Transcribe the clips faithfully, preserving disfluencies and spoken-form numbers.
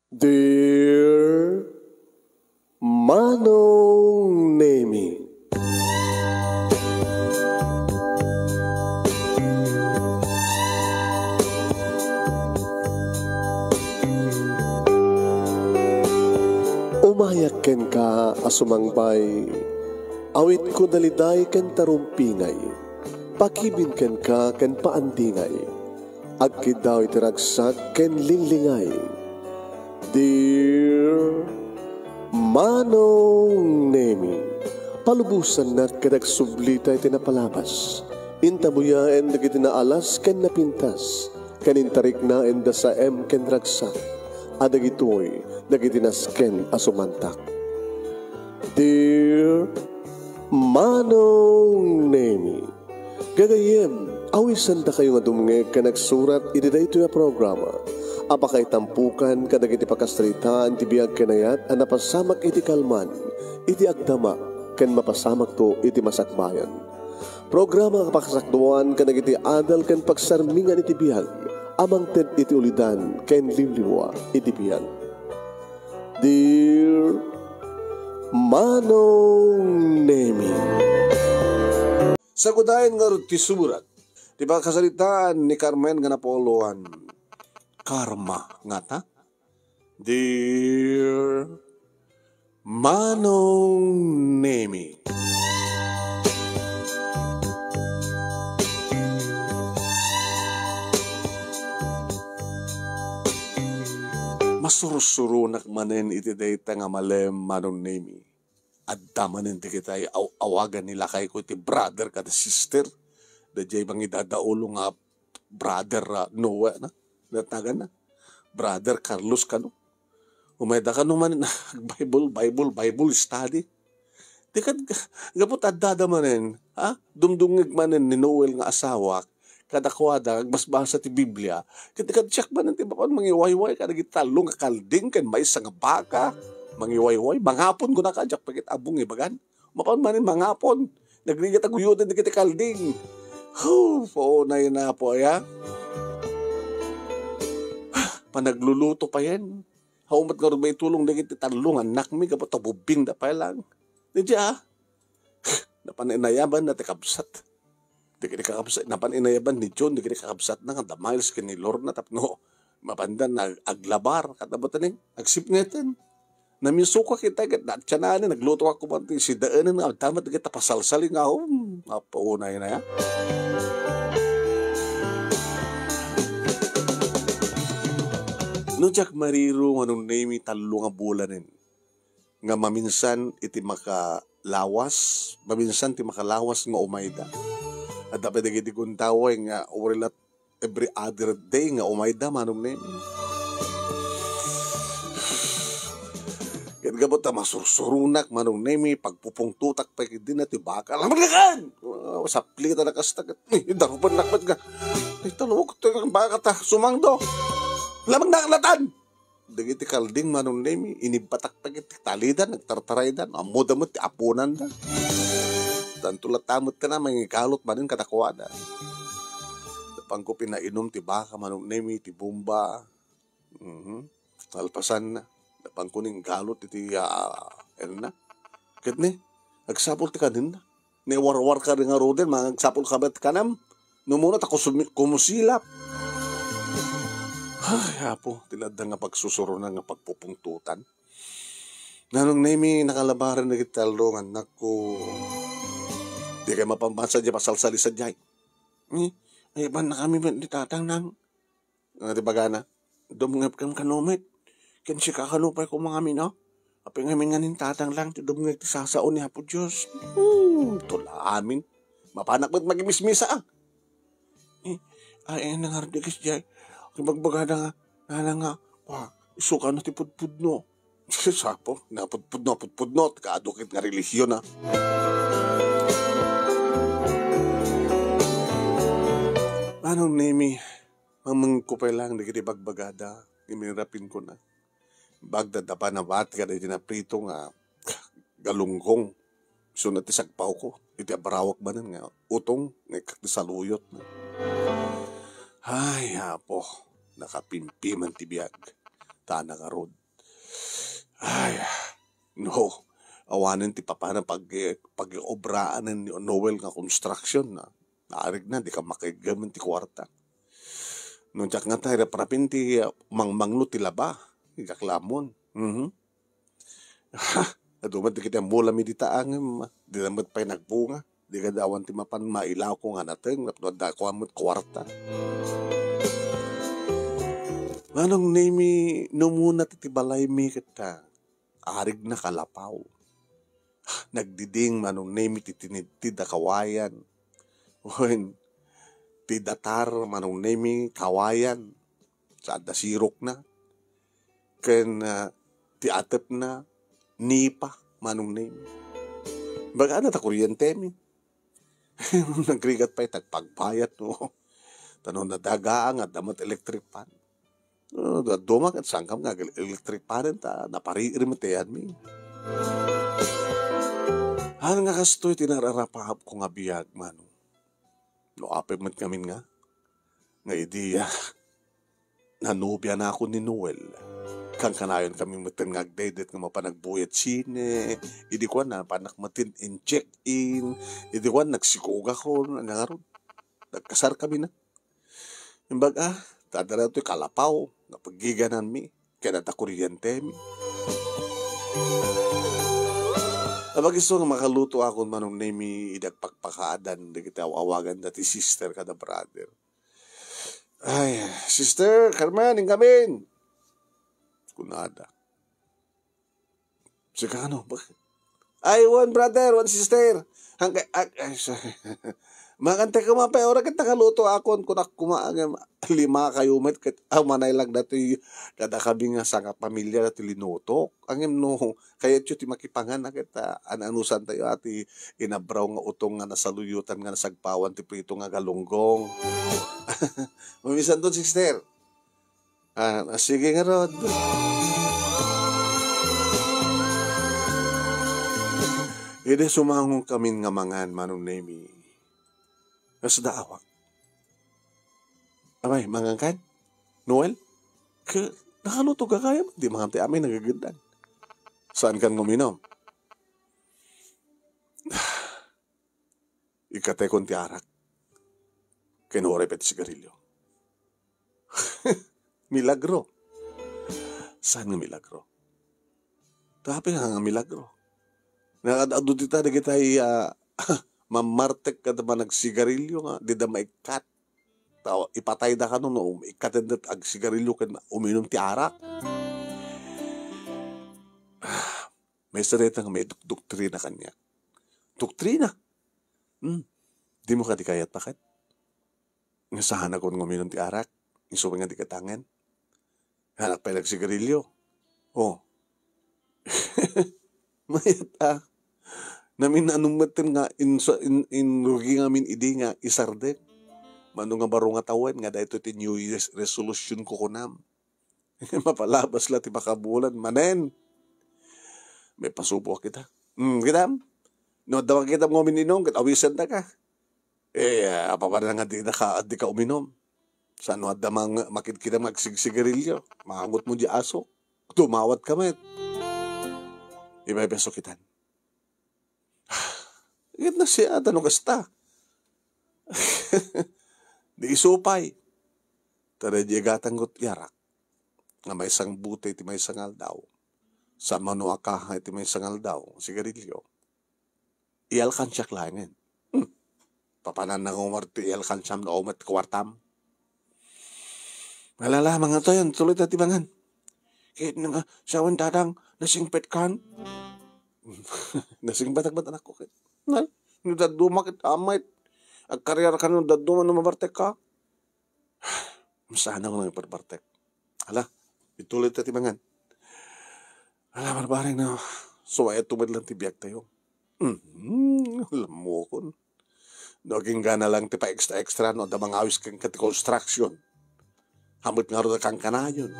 Dear Manong Nemi. Umayak kenka a sumangbay, awitko daliday ken tarumpingay, pakibin kenka ken paandingay. Agkiddaw iti ragsak ken linglingay. Dear Manong Nemi, palubosannak ket agsublita iti napalabas. Intabuyaen dagiti naalas ken napintas, ken intariknaen da saem ken ragsak, a dagitoy dagiti nasken a sumantak. Dear Manong Nemi, gagayyem, awisendakayo nga dumngeg ken agsurat iti daytoy a programa a pakaitampokan kadagiti pakasaritaan ti biag ken ayat a napasamak iti kalman, iti agdama, ken mapasamakto iti masakbayan. Programa a pakasakduan kadagiti adal ken pagsarmingan iti biag a mangted iti ulidan ken limlimua iti biag. Dear Manong Nemi. Sagudayen ngarud ti surat ti pakasaritaan ni Carmen nga napuloan, Karma ngata. Dear Manong Nemi. Masursuronak manen iti dayta nga malem, Manong Nemi. Adda manen dagiti aw-, awagan ni lakayko iti brother kada sister. Daydiay mangidadaulo nga brother, ah, Noah na, natnagan na. Brother Carlos kano. Umayda kano man, Bible, Bible, Bible study. Di kad, gapu ta addada manen, ha? Dumdumngeg manen ni Noel nga asawak, kadakuada, agbasbasa ti Biblia. Ket di kad siak manen ti mapan mangiwayway kadagiti tallo nga kalding ken maysa nga baka. Mangiwayway, mangapon kunaka, diak pa ket ammong ibagan. Mapan manen mangapon. Nagrigat a guyoden dagiti kalding. Hu, paunay na po, aya. Panagluluto pa yan. Haumat nga maitulong dagiti tallo nga annakmi, gapu ta bubbing da pa lang. Di dia, napan inayaban na ti kabsat. Dagiti kakabsat, napan inayaban ni John, dagiti kakabsat na nga da Miles ken ni Lorna tapno mapanda na ag-, aglabar, katabutan ni, agsipngeten. Namisukak ita ket naatianan, nagluto ako man ti sidaenen nga adda met dagiti pasalsali nga, um, apaunay na ya. No diak mariro nga no Nemi tallo nga bulanen nga maminsan iti makalawas, maminsan ti makalawas nga umayda. Adda pay dagiti gundaway nga uri la every other day nga umayda, Manong Nemi. Ket gapu ta masursuronak, Manong Nemi, pagpupungtotak pay ket dina ti baka. Lamagnakan! Oh, saplita na kasta ket, eh, darupennak met nga. Ay, talawag to yung baka ta, sumangdo. Lamagnakan latan! Dagiti kalding, Manong Nemi, inibbatak pay ket ti talidan, nagtartaraydan, ammoda met ti aponanda. Tanto latta met kana mangigalot manen kadakuada. Napangko pinainum ti baka, Manong Nemi, ti bomba. Mhm. Kalpasanna, napangko ning galot iti, ah, enna. Ket ni, agsapul ti kanenna. Ni warwar ka rin nga ruden, mangagsapul ka met kanam. Numuna ta kusumi-, kumusilap. Ay, Apo, ti ladda nga pagsusuronan nga pagpupungtotan. Nanong Nemi, nakalabaren dagiti tallo nga annakko. Di kay mapambansa di pasalsali sadiay. Eh, ay, ban na kami met ni tatang nang. Nga ti bagana, dumngeg ken kano met. Ken sika kano pay koma ngamin, no? Apay ngamin nga ni tatang lang ti dumngeg ti sasao ni Apo Dios. Hmm, tula amin. Mapanak met magimismisa, ah. Eh, ay, ay, nangardi kas jay. Kibagbagada nga, nana nga, wa, isuka na ti pudpudno. Sapo, napudpudno, pudpudno, kaadukit nga relihiyon, ah. Manong Nemi, mamangko pay lang dagiti bagbagada, imirapin ko na. Bagda da pa nabati kada iti naprito nga galunggong. Isu na ti sagpawko, iti abarawak manen nga utong nga ikkak ti saluyot. Ay, Apo, nakapimpiman ti biag. Ta nangarud. Ay, no, awanen ti papana pag-, pag-obraan ni Noel nga construction, ah. Naarigna, dika makaiggem ti kuarta. No diak ngata, raprapin ti, ah, mangmanglo ti laba. Diak la ammon. Mhm. Ha, adu met dagiti ammolami dita ngem, dida met pay nagbunga. Dagiti awan ti mapan mailako nga nateng, tapno adda kua met kuarta. Manong Nemi, numuna ti, ti balaymi ket, ah, arigna kalapaw. Nagdiding Manong Nemi ti tinidtid a kawayan. Wen, ti datar Manong Nemi kawayan. Sa adda sirokna. Ken, ah, ti atepna, nipa, Manong Nemi. Imbag a, adda ta kuryentemi. Nagrigat pay ti agpagbayad, no? Ta no nadagaang, adda met electric fan. No, dadduma ket saankam nga electric fan ta napariir met ti ayanmi. Haan nga kastoy ti nararapahapko nga biag, Manong. No apem met ngamin nga, nga idi, ah, nanobianakon ni Noel, kankanayonkami metten nga agdaydayaw nga mapan agbuyat sine, idi kuana, napanak metten in check-in, idi kuana, nagsikogakon, ania ngarud. Nagkasarkami na. Imbag a, ta adda daytoy kalapaw, nga paggigananmi, ken adda kuryentemi. Apag-isu nga makalutoakon Manong Nemi idi agpakpakaadan dagiti aw-awaganda ti sister kada brother. Ay, Sister Carmen, inkamin! Kunada. Sika, ano? Bak-, ay, wen brother, wen sister. Hangkay, ay, ay, sorry. Mangantay ka man pay, ora ket nakalutoakon, kunak kuma, agem, lima kayo met, ket, ah, manay lang datoy, kada kami nga sangapamilya datoy linutok. Agem no, kayatyo ti makipangan, a ket, ah, an-anusan tayo, ah, ti inabraw nga utong nga nasaluyotan nga nasagpawan ti prito nga galunggong. Mamisanton, sister. Ah, ah, sige ngarud. Idi sumango kamin nga mangan, Manong Nemi. Kasdaawak. Abay, mangankan? Noel? Ke, nakaluto ka kaya? Di mangan ti amay nagageddan. Saan kan nguminom? Ikkatekon ti arak. Ken uray pay ti sigarilio. Milagro. Saan nga milagro? Tapno nga milagro. Nakaad-adu dita dagitay, ah, mammartek kada managsigarilio nga dida maikkat. Ta ipatayda kano no ikkatenda ti agsigarilio ken uminum ti arak. Maestro dayta nga may dok-, doktrina kaniak. Doktrina? Hmm. Dimo kadi kayat, bakit? Nga saanakon nga uminum ti arak, isu nga di katangen. Haanak pay nagsigarilio. Oh. Mayat, ah. Namin-anum metten nga insa-, in-, inrugi ngamin idi nga isardek. Mano nga baro nga tawen nga daytoy ti New Year's resolution ko kunam. Mapalabas la ti makabulan manen. May pasubo kita. Hmm, kitam? No, adda makita mo uminom, ket awisan ta ka. Eh, ah, apabana nga di na ka, di ka uminom. Saan no adda mang-, makit-, kita nga agsigsigarilyo? Mangut mo di aso. Tumawat ka met. Iba-iba so kitan. Ket na siya, ta no kasta. Di isupay. Tada di gatang got yarak. Nga maysang butey ti maysa nga aldaw. Sa mano a kaha iti maysa nga aldaw, sigarilyo. Iyalkansiak laengen. Hmm. Papanan na nga umar ti iyalkansiam no met kuartam. Alala, mga to yan, tuloy ta ti bangan. Kit nga, sawan dadang, nasingpet kan? Nasingpet agmat anak ko, kit. Nay, no daduma kit amay. Agkariar ka no daduma no mabartek ka. Masana ko nang iparbartek. Ala, ituloy ta ti mangan. Ala, barbareng na, suwayat tumad lang ti biag tayo. Hmm, lamokon. No, aginggana lang ti pa-extra-extra, no, adda mangawis ken ket construction. Hamet nga ro da kankanayon.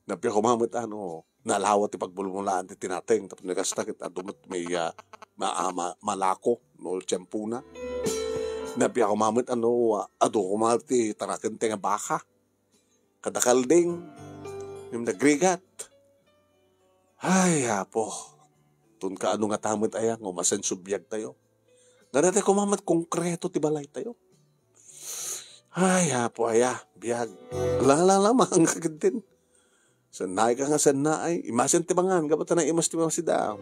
Napia koma met, ano, nalawa ti pagbulmulaan ti tinateng, tapno kasta ket adu met may, ah, ma-, ah, ma-, malako, no, tiempona. Napia koma met, ano, ah, adu koma ti taraken ti nga baka. kada kalding, ngem nagrigat. Ay, Apo, tun kaano ngata met aya nga umasenso biagtayo? Ngata tay koma met konkreto ti balaytayo. Ay, Apo, aya, biag. Lala lamang ka ketdin. Sannaay ka nga sannaay. Imasen ti mangan, gapu ta naimas ti masida.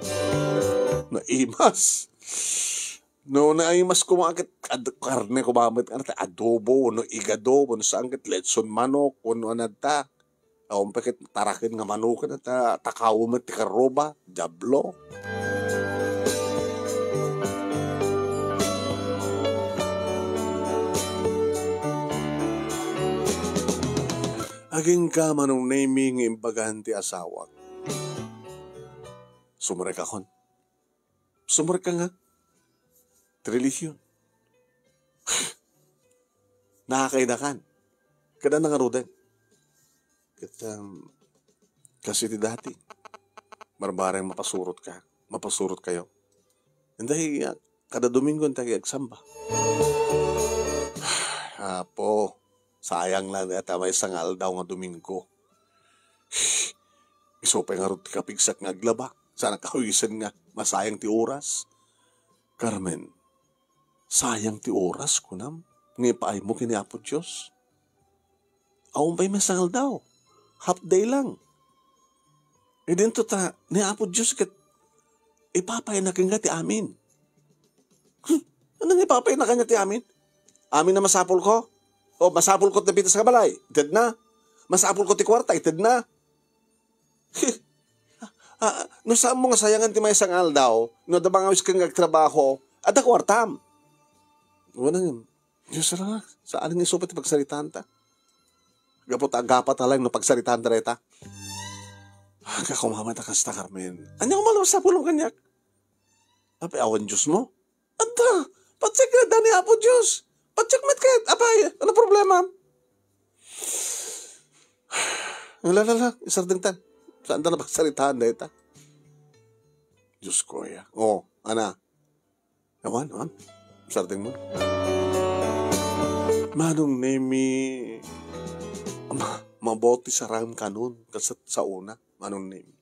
Naimas. No, naimas koma ket ad-, karne koma met, ano, adobo, no igado, no saan ket letson manok, wenno anadta. Awan pay ket taraken nga manok, ta, takaw met ti karruba, diablo. Agingga, Manong Nemi, nga imbagan ti asawak. Sumrekakon. Sumrekka nga. Ti relihiyon. Nakakaidakan. Kada nangaruden. Ket, um, kasi ti dati, barbareng mapasurot ka, mapasurot kayo. Inday, ah, kada Domingo, inta agsamba. Apo, sayang lang dayta maysa nga aldaw nga Domingo. Isu pay ngarud ti kapigsak nga aglaba. Saan a kawisen nga masayang ti oras. Carmen, sayang ti oras, kunam, nga ipaaymo ken ni Apo Dios. Awan pay maysa nga aldaw. Half day lang. Idinto ta, ni Apo Dios ket ipapayna kenka ti amin. Hmm, ano nga ipapayna kaniak ti amin? Amin a masapulko? O, masapulko ti pitas nga balay? Itedna. Masapulko ti kuarta? Itedna. Ah, no saanmo nga sayangan ti maysa nga aldaw, no adda mangawis ken nga agtrabaho, adda kuartam. Wen, Dios la, saan nga isu pay ti pagsaritaanta? Gapu ta aggapat a laeng no pagsaritaanta dayta. Aga, kumamay ta kasta, Carmen. Ania koma la masapulmo kaniak? Apay, awan Diosmo? Adda! Pacheck nga adda ni Apo Dios! Pacheck met ket! Apay, ano problema? La, la, la, isardengtan. Saanta la pagsaritaan dayta? Dios ko, ya. O, ana. Awan, awan. Sardengmo. Manong Nemi, ma-, mabaw ti saram kanon, kas sa una, Manong Nemi.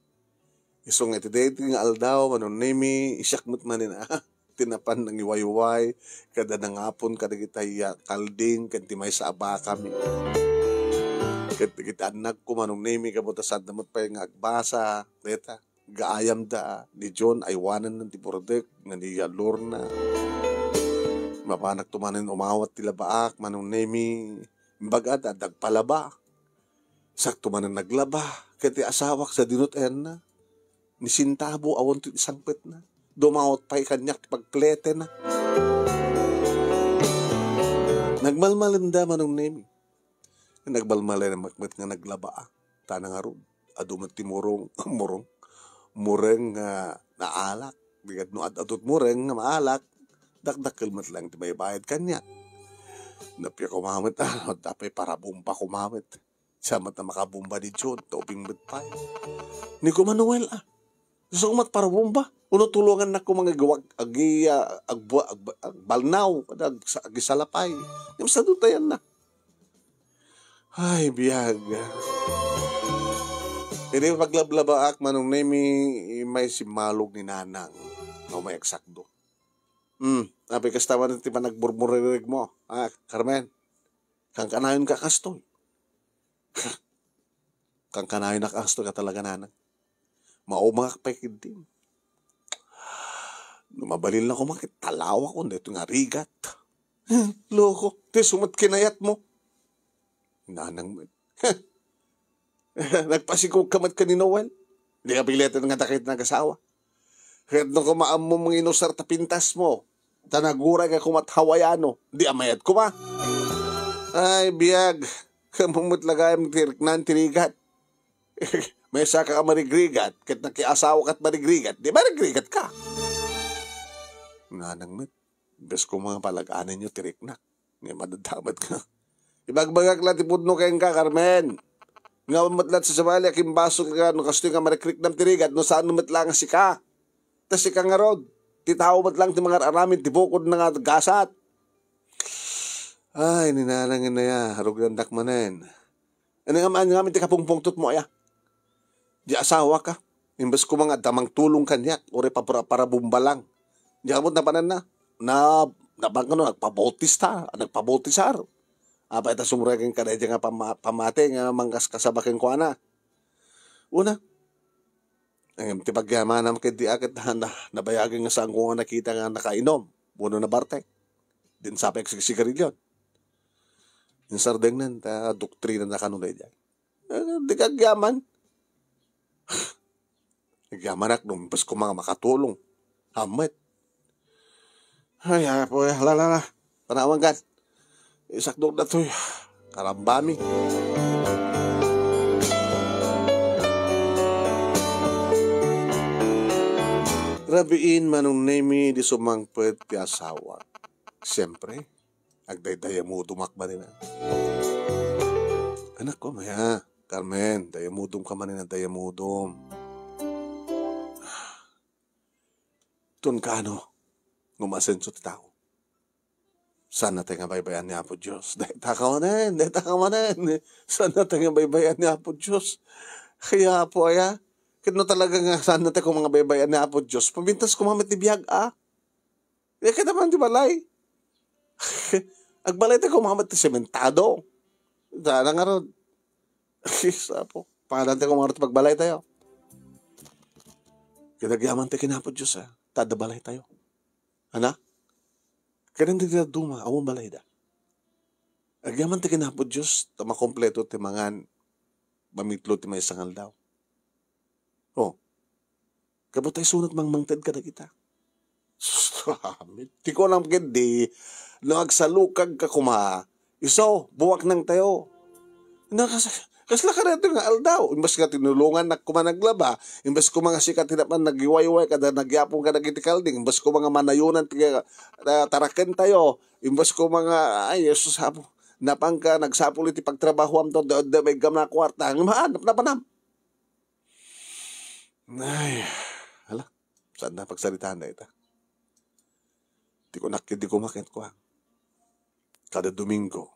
Isu nga iti daytoy nga aldaw, Manong Nemi, siak met manen, ah, ti napan nangiwayway, kada nangapon kadagiti ya-, kalding, ken ti maysa a bakami. Ket dagiti annakko, Manong Nemi, gapu ta saanda met pay nga agbasa, dayta, gaayamda, ni John, aywananna ti burdek, nga ni Lorna. Mapanakto manen umawat ti labaak, Manong Nemi, imbaga ta, dagpalaba. Sakto manen naglaba, ket ti asawak sa dinut-enna. Ni sintabo, awan ti sangpetna. Dumawat pay kaniak ti pagpletena. Nagmalmalemda, Manong Nemi. Nagmalmalem met nga naglaba, ah. Ta nangarud, adu met ti murong, murong, mureng nga naalak. Di ket no ad-adu ti mureng nga maalak, dakdakkel met laeng ti maibayad kaniak. Napia koma met, ah, apay, parabomba koma met. Siak met a makabomba ni John, ta ubing met pay. Ni koma Noel, ah. Isu koma ti parabomba. Uno tulongannak koma nga agwag-, agi-, ah, agbu-, agba-, agbalnaw, kada agsa-, agisalapay. Ngem sadutayanna. Ay, biag. Idi paglablabaak, Manong Nemi, may simmalog ni Nanang. Umay agsakdo. Hmm, apay kasta man ti panagburmuririg mo, ah, Carmen? Kankanayonka kastoy. Kankanayon a kastoy ka talaga, Nanang. Maumagak pay ketdi. No mabalin la koma ket talawakon daytoy nga rigat. Loko, ti isu met kinayatmo. Nanang met. Nagpasikog ka met ken ni Noel. Di ka piletan nga dakay ti nagasawa. Ket no koma ammom nga inusar ta pintasmo, ta naguray ka koma ti Hawaiano, di amayat koma. Ay, biag, kamo met la gayam ti riknan ti rigat. Maysa ka a marigrigat, ket nakiasawa kat marigrigat, di marigrigat ka. Nanang met, imbes koma nga palag-anenyo ti riknak. Ngem adda met nga. Ibagbagak la ti pudno kenka, Carmen. Nga met la ti sabali a kimbasol ka no kastoy nga marikriknam ti rigat no saan met la nga sika. Ta sika ngarud, ti tao met lang ti mangar-aramid ti bukodna nga gasat. Ay, ni Nanang Inaya, arugyandak manen. Ano nga man, nga man ti kapungpungtot mo, aya? Di asawa ka. Imbes ko mga damang tulong kaniak, uri pa para, para bumbalang. Di ka mo napanan na. Na, nabang kano, nagpabotis ta, nagpabotisar. Apa ita sumragin ka na nga pama-, pamati nga mangkas kasabakin ko ana. Una, eh, ti pagyamanam ket di aket na, na, nabayagin nga saan ko nga nakita nga nakainom. Puno na bartek. Din sapay sigsigarilyon. Insardengnan ta doktrina na kano daydiay. Eh, di ka agyaman. Agyamanak no, imbes ko mga makatulong. Hammet. Ay, apo, eh, la, la, la. Panawan kan. Isakdok na to'y karambami. Rabiin, Manong Nemi, di sumangpet ti asawa. Siyempre, agdaydayamudomak manen. Anak ko, maya, Carmen, dayamudom ka manen, dayamudom. Tun kaano, ngumasenso ti tao. Saan nata nga baybay-an ni Apo Dios? Dayta ka manen, dayta ka manen. Saan nata nga baybay-an ni Apo Dios? Kaya, Apo, aya, ket no talaga nga saan nata ko mga baybay-an ni Apo Dios, pabintas ko mamet ti biag, a. Kaya kita man ti balay. Agbalay tayo ko mamet ti sementado. Sana nga ron. Sapo. Pangalan tayo ko mamet ti pagbalay tayo. Kinagyaman tayo kinapo Diyos, ha? Tada balay tayo. Ana? Kailan di duma, awan balay da. Agyaman ti kinapo Diyos, ta makompleto ti mangan, mamitlo ti maysa nga aldaw. Oh. Kabutay sunat mangmangted kadagita. Sus, amin. Ti kunam ketdi, no agsalukag ka kuma, iso, buwak nang tayo. Na, kas-, kasla ka rito nga aldaw. Imbes nga tinulungan na kuma naglaba, imbes kuma nga sika tinapan nagyuwayway kada nagyapon ka dagiti kalding, imbes kuma nga manayunan ti, ah, taraken tayo, imbes kuma nga, ay, Jesus, apo, napang ka, nagsapul iti pagtrabahoam to, da, da, may gam na kwarta, ang maan, napanam. Ay, hala, saan na pagsaritaan dayta? Ti kunak, di kumakit ko, ah. Kada Domingo,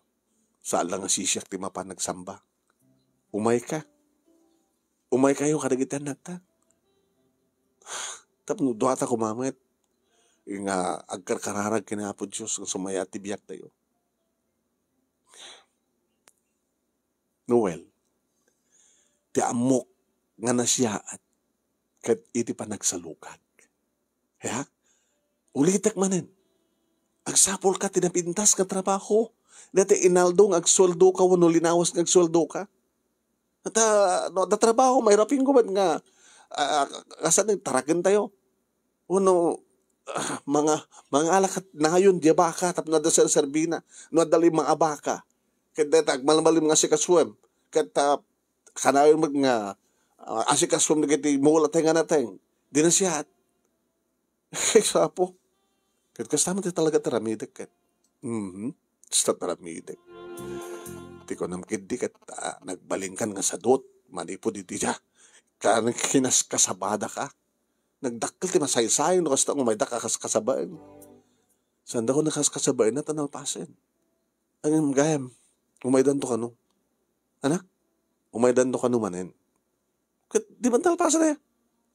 saan lang nga sisiak ti mapan nagsamba. Umay ka. Umay kayo, kadagiti annakta. Tapno duata kumamet. Nga agkarkararag kina Apo Dios nga sumaya ti biag tayo. Noel, ti ammok nga nasiaat ket iti panagsalukag. Aya? Ulitek manen. Agsapul ka ti napintas nga trabaho. Dati inaldo nga agsueldo ka wenno linawas nga agsueldo ka. Ta, no, adda trabaho, mairapin ko met nga, ah, kasan taraken tayo. Wenno, ah, mga, mga alak ket nayon, di baka, tapno adda serserbina. No, adda lima a baka. Ket dayta, agmalmalim nga asikasuem. Ket, ah, kanayon met nga, ah, asikasuem dagiti mula tayo nga nateng. Di na siya. Kay sapo. Ket kasta met ti talaga ti ramidek ket. Mhm. Kasta ti ramidek. Ti kunam ketdi ket, ah, nagbalinkan nga sadut manipud iti dia. Kan kinaskasabada ka. Nagdakkel ti masaysayo no kasta nga umayda ka kaskasabaen. Sanda ko nakaskasabaen na ta nalpasen. Ang gayam, umaydanto kano. Anak, umaydanto kano manen. Ket di man talpasen aya.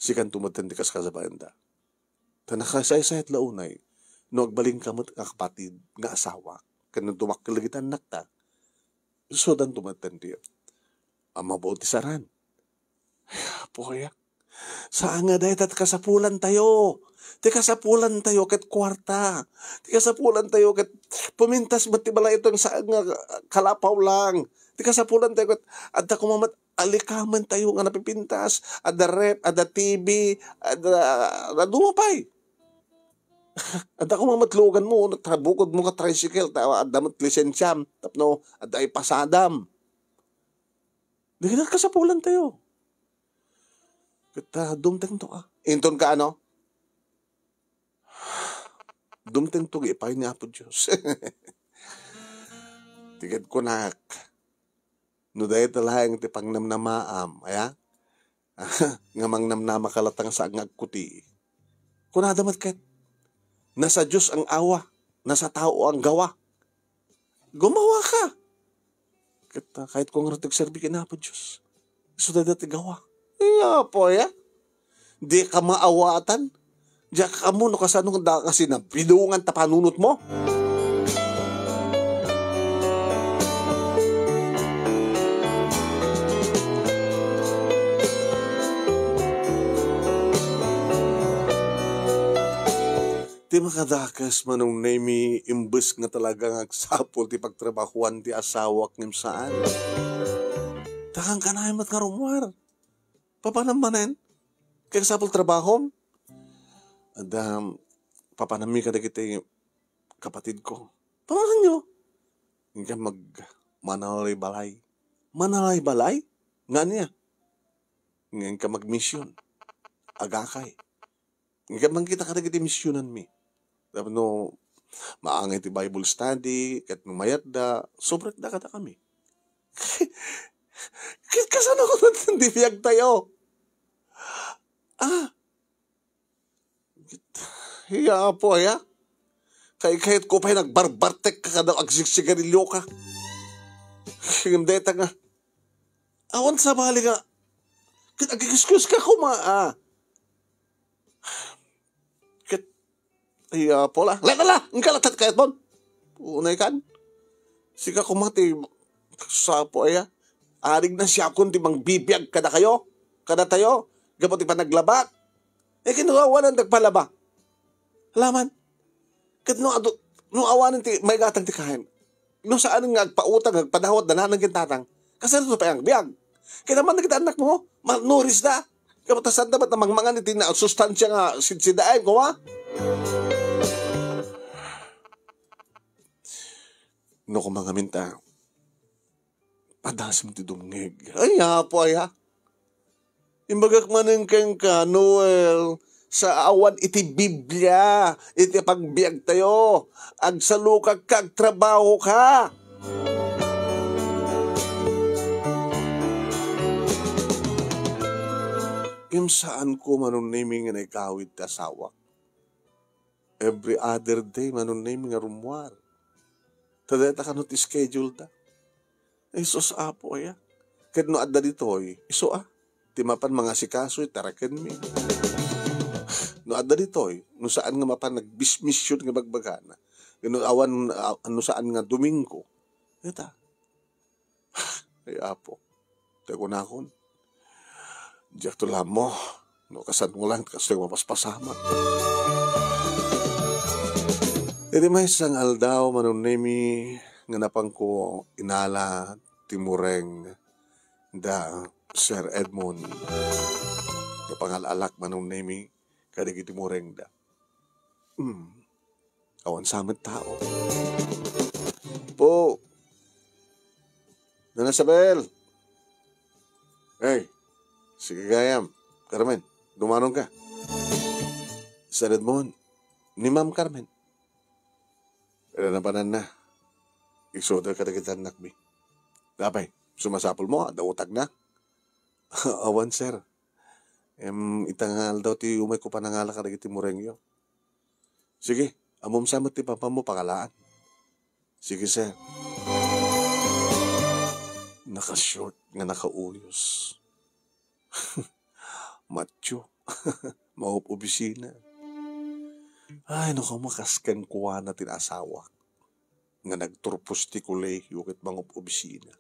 Sikanto met ti kaskasabaenda. Ta nakasaysayat la unay no agbalin ka met nga kapatid nga asawa ken no dumakkel dagiti annakta, isudanto met ti a mabautisaran. Ay, apo aya. Saan nga dayta ti kasapulan tayo? Ti kasapulan tayo ket kuarta. Ti kasapulan tayo ket pumintas met ti balay ito nga saan nga kalapaw lang. Ti kasapulan tayo ket adda koma met alikamen tayo nga napipintas, adda ref, adda T V, adda, adda duma pay. Adda koma met lugan mo, no, ta bukod mo nga tricycle, ta adda met lisensiam, tapno adda ipasadam. Di ka kasapulan tayo. Ket, ah, dumteng to, ah. Inton ka, ano? Dumteng to, giipay ni Apo Dios. Ti ket kunak, no dayta laeng ti pangnamnamaam, aya? Nga mangnamnama ka latta nga saan nga agkuti. Kunada met ket, nasa Dios ang awa, nasa tao ang gawa. Gumawa ka. Ket, ah, kayatko ngarud ti agserbi ken Apo Dios. Isu dayta ti gawa. Iya, Apo, aya? Dika maawatan. Diak ammo no kasano nga daka sinabidongan ta panunotmo. Ti makadakes, Manong Nemi, imbes nga talaga nga agsapul ti pagtrabahoan ti asawak ngem saan. Dakan kanayon met nga rummuar. Papanam manen? Kay agsapul trabahom? Adda, papanammi kadagiti kapatidko. Pamananyo? Inka mag-, manalay balay. Manalay balay? Nga ania? Nga inka magmission. Agakay. Ngem mangkita kadagiti misionanmi. Tapno maangay ti Bible study, ket no mayatda, sobrekda kadakami. Ket kasano ti biagtayo? Ah, iya, Apo, aya? Kay-, kayatko pay nagbarbartek ka kada agsigsigarilyo ka. Ngem dayta nga, awan sabali nga, ket agexcuse ka koma, ah. Ket, ay, ah, pola. La, la, la! Inka latta ti kayatmon. Unay kan. Sika koma ti, sapo aya. Arig na siakon ti mangbibiag kadakayo. Kadatayo. Gapu ti panaglabak. Eh, ken no awanen ti agpalaba. Alaman. Ket no adu-, no awanen ti maigatang ti kayen. No saan nga agpautang, agpadawat, dananan ken tatang, kasano pay agbiag? Ket amanna dagiti annakmo, malnourished da. Gapu ta saanda met a mangmangan iti na-, sustansia nga sidsidaen, koma? No koma ngamin ta, padasem ti dumngeg. Ay, Apo, aya. Imbagak manen kenka, Noel, sa awan iti Biblia, iti pagbiagtayo, agsalukak ka, agtrabaho ka. Ngem saanko, Manong Nemi, nga naigawid ti asawak. Every other day, Manong Nemi, nga rummuar. Ta dayta kano ti schedule da. Ay, sus, Apo, aya. Ket no adda ditoy, isu a, ti mapan mangasikaso iti arakenmi. No adda ditoy, no saan nga mapan nagbismission nga bagbagana, no awan, ah, no saan nga Domingo, ita. Ay, Apo, ti kunakon, diakto lammo. No, kasano lang, kastoy mapaspasamak. Iti maysa nga aldaw, Manong Nemi, nga napanko inala ti mureng da Sir Edmond. Nga pangal-alak, Manong Nemi, kadagiti mureng da. Hmm. Awan sa met tao. Po. Nana Isabel. Hey, sige gayam. Carmen, dumanon ka. Sir Edmond, ni Ma'am Carmen. Ila na pananna. Igsuda kadagiti annakmi. Apay, sumasapul mo, adda utag na? Awan, sir. Em, ita nga aldaw ti umay ko panangala kadagiti murengyo. Sige, ammom sa met ti papanmo, pakalaan. Sige, sir. Naka-short nga nakauyos. Macho. Mangub-obisina. Ay, naku, makas kenkuana ti asawak nga nagturpos ti kolehiyo ket mangub-obisina.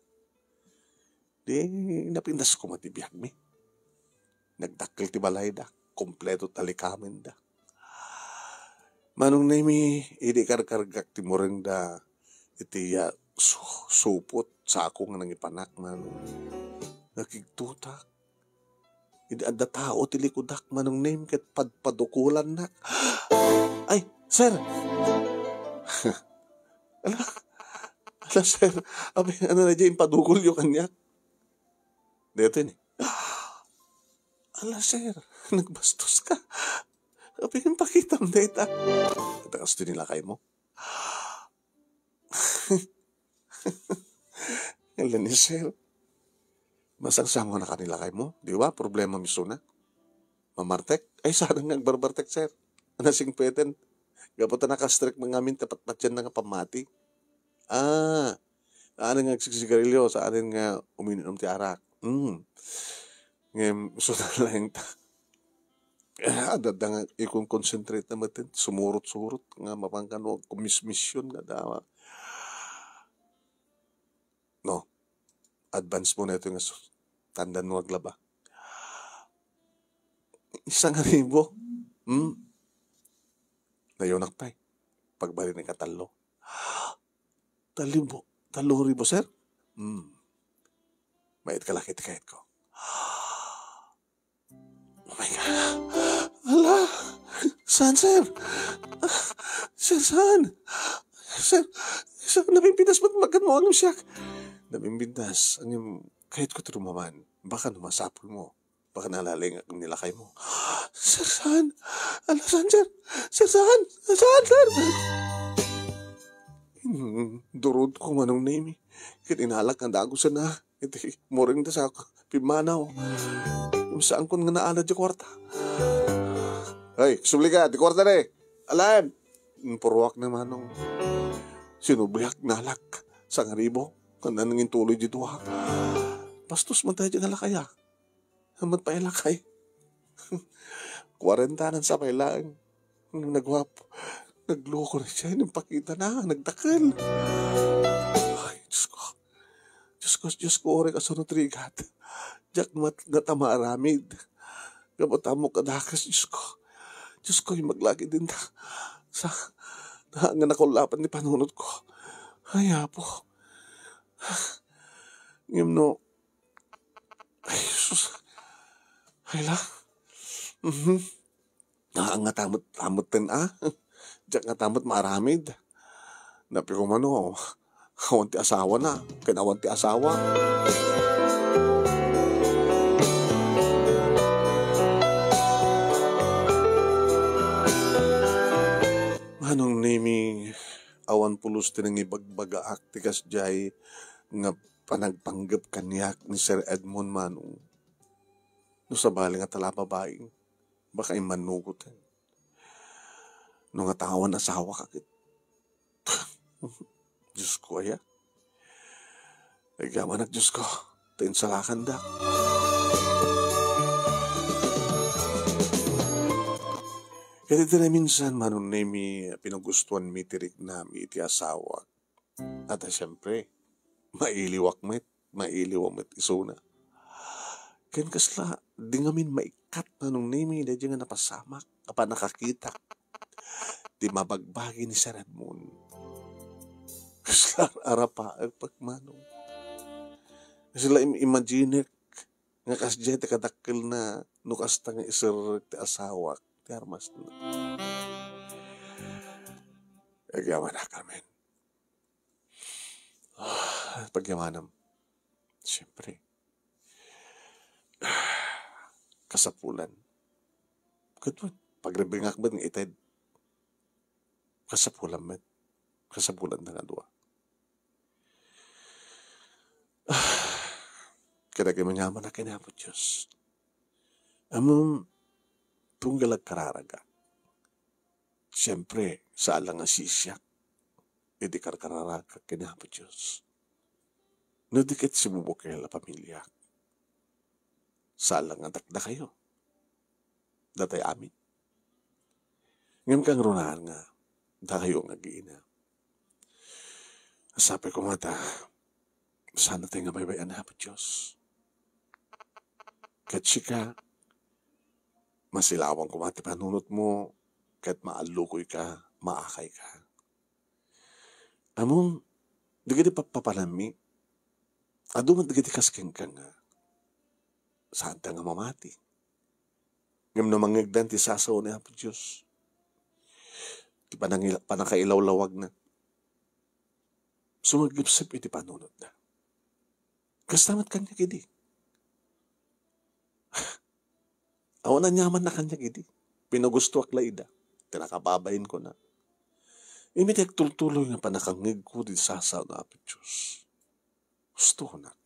Di napintas koma ti biagmi. Nagdakkel ti balayda, kompleto ti alikamenda. Manong Nemi, idi karkargak ti murengda iti, ah, su-, supot, sako nga nangipanak, Manong. Nakigtutak. Idi adda tao ti likudak, Manong Nemi, ket padpadukolannak. Ay, sir! Ala, ala, sir. Abi, ano na dyan, padukol yo kaniak? Dito ni. Ala, sir, nagbastos ka. Abi, pakitam data. Ita kas tinilakay mo. Ala ni sir. Masangsango na kanilakay mo. Di ba? Problema mismo na. Mamartek? Ay, sana nga agbarbartek, sir. Nasingpeten. Gapu ta nakastrek mangamin tapat patyan na nga pamati. Ah, Saanen nga agsigsigarilyo, saanen nga uminom ti arak. Mm. Ngem, isu na laeng ta. Adda nga ikon concentrate na metten, sumurot-surot nga mapan kano kumismisyon nga dawa. No. Advance mo na ito nga su-, tandan mo aglaba. Isang ribo. Hmm? Nayunak pay. Pagbali ni katallo. Talibo. Tallo ribo, sir? Hmm. Mait ka laki ti kayat ko. Oh my God. Ala! Saan, sir? Sir, saan? Sir, sir, nabimbintas met magkan mo angem siak. Nabimbintas, angem, kayat ko ti rumaman. Baka no masapul mo. Baka nalaleng ang nilakay mo. Sir, saan? Ala, saan, sir? Sir, saan? Saan, sir? Hmm, durod ko, Manong Nemi. Ket inalak nga dagusen na. Iti, muring da sa pimmanaw. Saan kon nga naala di kwarta? Ay, subli ka, di kwarta na eh. Alam! Purwak na manong. Sinubliak nalak. Sangaribo. Kanan ngin tuloy di dua. Bastos man tayo di nga lakaya. Amat pa ilakay. Kwarentanan sa pay laeng. Nagwap. Nagloko na siya. Nagpakita na. Nagdakkel. Ay, Diyos ko. Diyos ko, Diyos ko, uray kasano ti rigat. Diak mat-, nata maaramid. Gapu ta ammok a dakes, Diyos ko. Diyos ko, imaglagi din ta. Sa, na, nga nakullapan ni panunot ko. Ay, Apo. Ngem no, ay, sus. Ay, la. Mhm. Ah, nga tamot, tamot ten, ah. Diak nga tamot maaramid. Napikumano, awan ti asawa na, ken awan ti asawa. Manong Nemi, awan pulos ti nangibagbagaak ti kasdiay nga panagpanggep kaniak ni Sir Edmund, Manong. No sabali nga talababain, baka immanugoten. No nga tawan asawa ka ket. Diyos ko, aya. Agyamanak, Diyos ko. Ta insalakandak. Ket iti naminsan, Manong Nemi, pinagustuan mi ti riknami iti asawa. At, ah, siyempre, mailiwak met, mailiw met isuna. Ken kasla, di ngamin maikkat, Manong Nemi, daydi nga napasamak, a pannakakitak ti mabagbagi ni Sir Edmund. Kasla arapaek pagmanong. Kasla im-, imaginek nga kasdiay ti kadakkelna no kasta nga iserrek ti asawak ti armasna. Agyamanak, amen. Ah, pagyamanam. Siyempre. Kasapulan. Ket, pagrebengak met nga ited. Kasapulan met. Kasapulan na nga dua. Ah, kadagiti manyamanak ken Apo Dios. Ammom, tunggal agkararagak. Siyempre, saan la nga sisiak iti karkararagak ken Apo Dios. No di ket sibubukel a pamiliak. Saan la nga dakdakayo. Datay amin. Ngem kangrunaan nga, dakayo nga agiina. Sapay koma ta, saan tayo nga baybay-an ni Apo Dios. Ket sika, masilawan koma ti panunotmo, ket maallukoyka, maakayka. Ammom, dagiti pappapanammi, adu met dagiti kas kenka nga, saanta nga mamati. Ngem no mangngegdan ti sasaw ni Apo Dios, ti panangila-, pannakailawlawagna, sumagyupsep iti panunotda. Kasta met kaniak idi. Awan aniamanna kaniak idi. Pinagustoak la ida. Ti nakababain ko na. Imi ti agtultuloy nga pannakangngegko ti sasaw ni Apo Dios. Gustonak.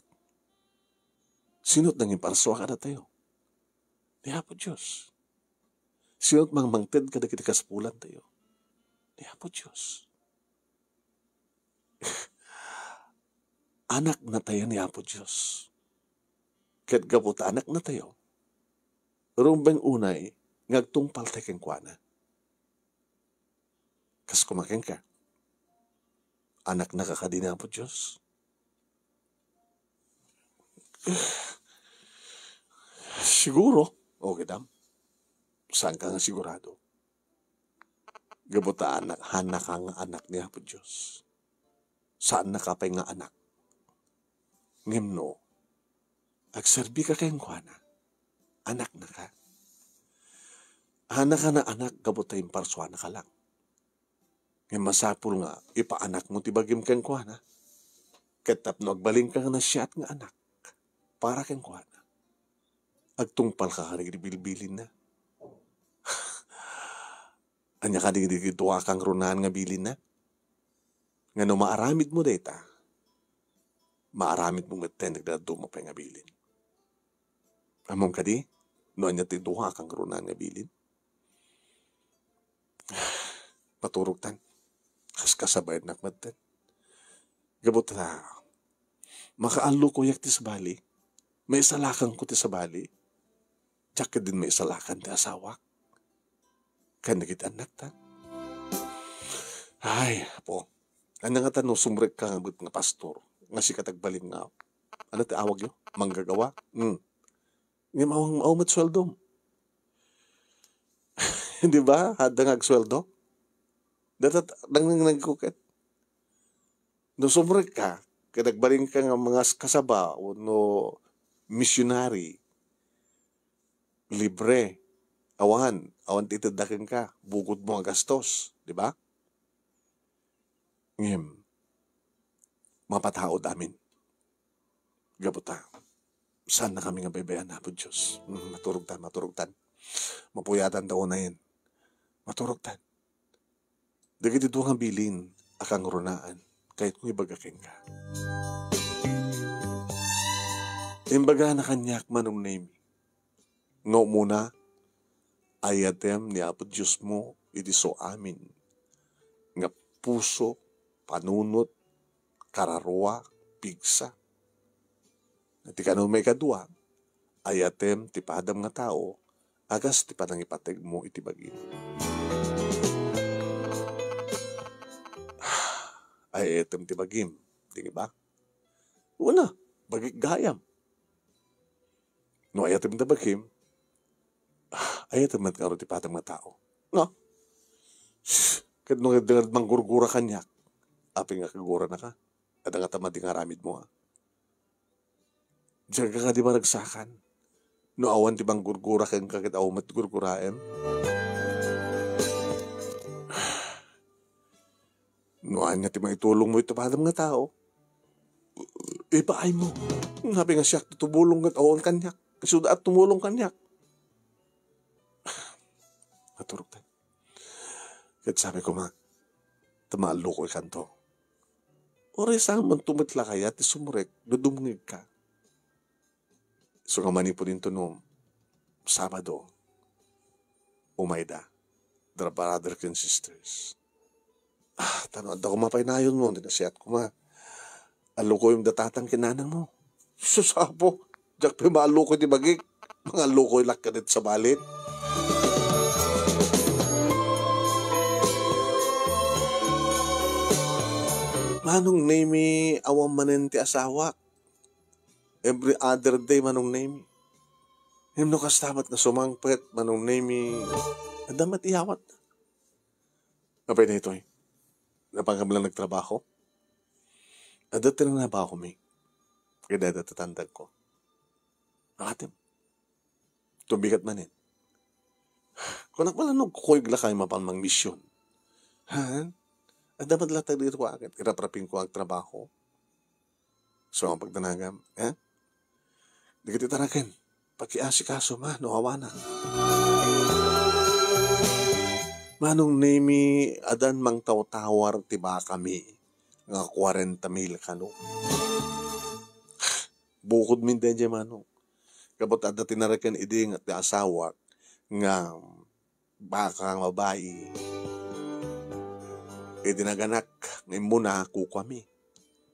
Sino't nangiparsua kadatayo? Ni Apo Dios. Sino't mangmangted kadagiti kasapulantayo? Ni Apo Dios. anaknatayo ni Apo Dios. Ket gapu ta anaknatayo, rumbeng unay nga agtungpaltay kenkuana. Kas koma kenka, anaknaka kadi ni Apo Dios? Siguro. O, kidam. Saanka nga sigurado? Gapu ta anak, haannaka nga anak ni Apo Dios. Saannaka pay nga anak. Ngem no, agserbika kenkuana, anaknaka. Haannaka nga anak gapu ta imparsuanaka lang. Ngem masapul nga ipaanakmo ti bagim kenkuana. Ket tapno agbalinka nga nasayaat nga anak para kenkuana, agtungpalka kadagiti bilbilinna. Ania kadi dagiti dua a kangrunaan nga bilinna? Nga no maaramidmo dayta, maaramidmo metten dagiti dadduma pay nga bilin. Ammom kadi no ania ti dua a kangrunaan nga bilin? Maturogtan. Kas kasabaennak metten. Gapu ta, makaallukoyak ti sabali. Maisalakanko ti sabali. Diak ketdin maisalakan ti asawak ken dagiti annakta. Ay, Apo, ania ngata no sumrekka nga met nga pastor, nga sika ti agbalin nga, ano ti awagyo? Manggagawa? Hmm. Ngem awan, awan met sueldom. Di ba? Adda nga agsueldo. Data, nangnangnang ko ket. No sumrekka, ket agbalinka nga mangaskasaba wenno missionary, libre. Awan, awan ti itedda kenka, bukodmo a gastos, di ba? Ngem, mapataud amin. Gapu ta, saannakami nga baybay-an, Apo Dios. Mm, maturogtan, maturogtan. Mapuyatan ta unayen. Maturogtan. Dagiti dua nga bilin a kangrunaan, kayatko ibaga kenka. Imbagana kaniak, Manong Nemi, nga umuna, ayatem ni Apo Diosmo iti suamin nga puso, panunot, kararua, pigsa. Iti kano maikadua, ayatem ti padam nga tao a kas ti panangipategmo iti bagim. Ayatem ti bagim, di ba? Una, bagik gayam. No ayatem ti bagim, ayatem met ngarud ti padam nga tao. No? Ket no adda nga manggurgura kaniak, apay nga kaguranaka? Adda nga tamadi nga aramidmo, a? Diak kadi maragsakan. No awan ti manggurgura kenka ket awan met gurguraem. No ania ti maitulongmo iti padam nga tao, ipaaymo. Apay nga siak ti tumulong ket awan kaniak? Isuda a tumulong kaniak. Maturogtan. Ket sabi koma, ta maallukoykanto. Uray saan man to met la kayat ti sumrek no dumngegka. So nga manipud intono, Sabado, umayda, dear brother ken sisters. Ah, ta no adda koma pay nayonmo, ti nasayaat koma. Allukoyem da tatang ken nanangmo. Sus, Apo, diak pay maallukoy ti bagik. Mangallukoy la ket sabali. Manong Nemi, awan manen ti asawak. Every other day, Manong Nemi. Ngem no kasta met nga sumangpet, Manong Nemi, adda met iyawat. Apay daytoy? Napangam lang nagtrabaho? Adda ti nanabahom, ket adda ti tandagko. Atem. Tumigat manen. Kunak pala no kukuyog lakay mapan mangmision. Han? Adda met la tayo dito ket iraprapin ko ang trabaho. So, ang pagdanagam, eh? Dagiti taraken, pakiasikaso ma no awanan. Manong Nemi, adan mangtawtawar ti bakami nga kwarenta mil kano. Bukod min dayjay, Manong. Gapu ta adda tinaraken idi nga ti asawak nga baka nga babai. Idi naganak nga immuna, kukuami.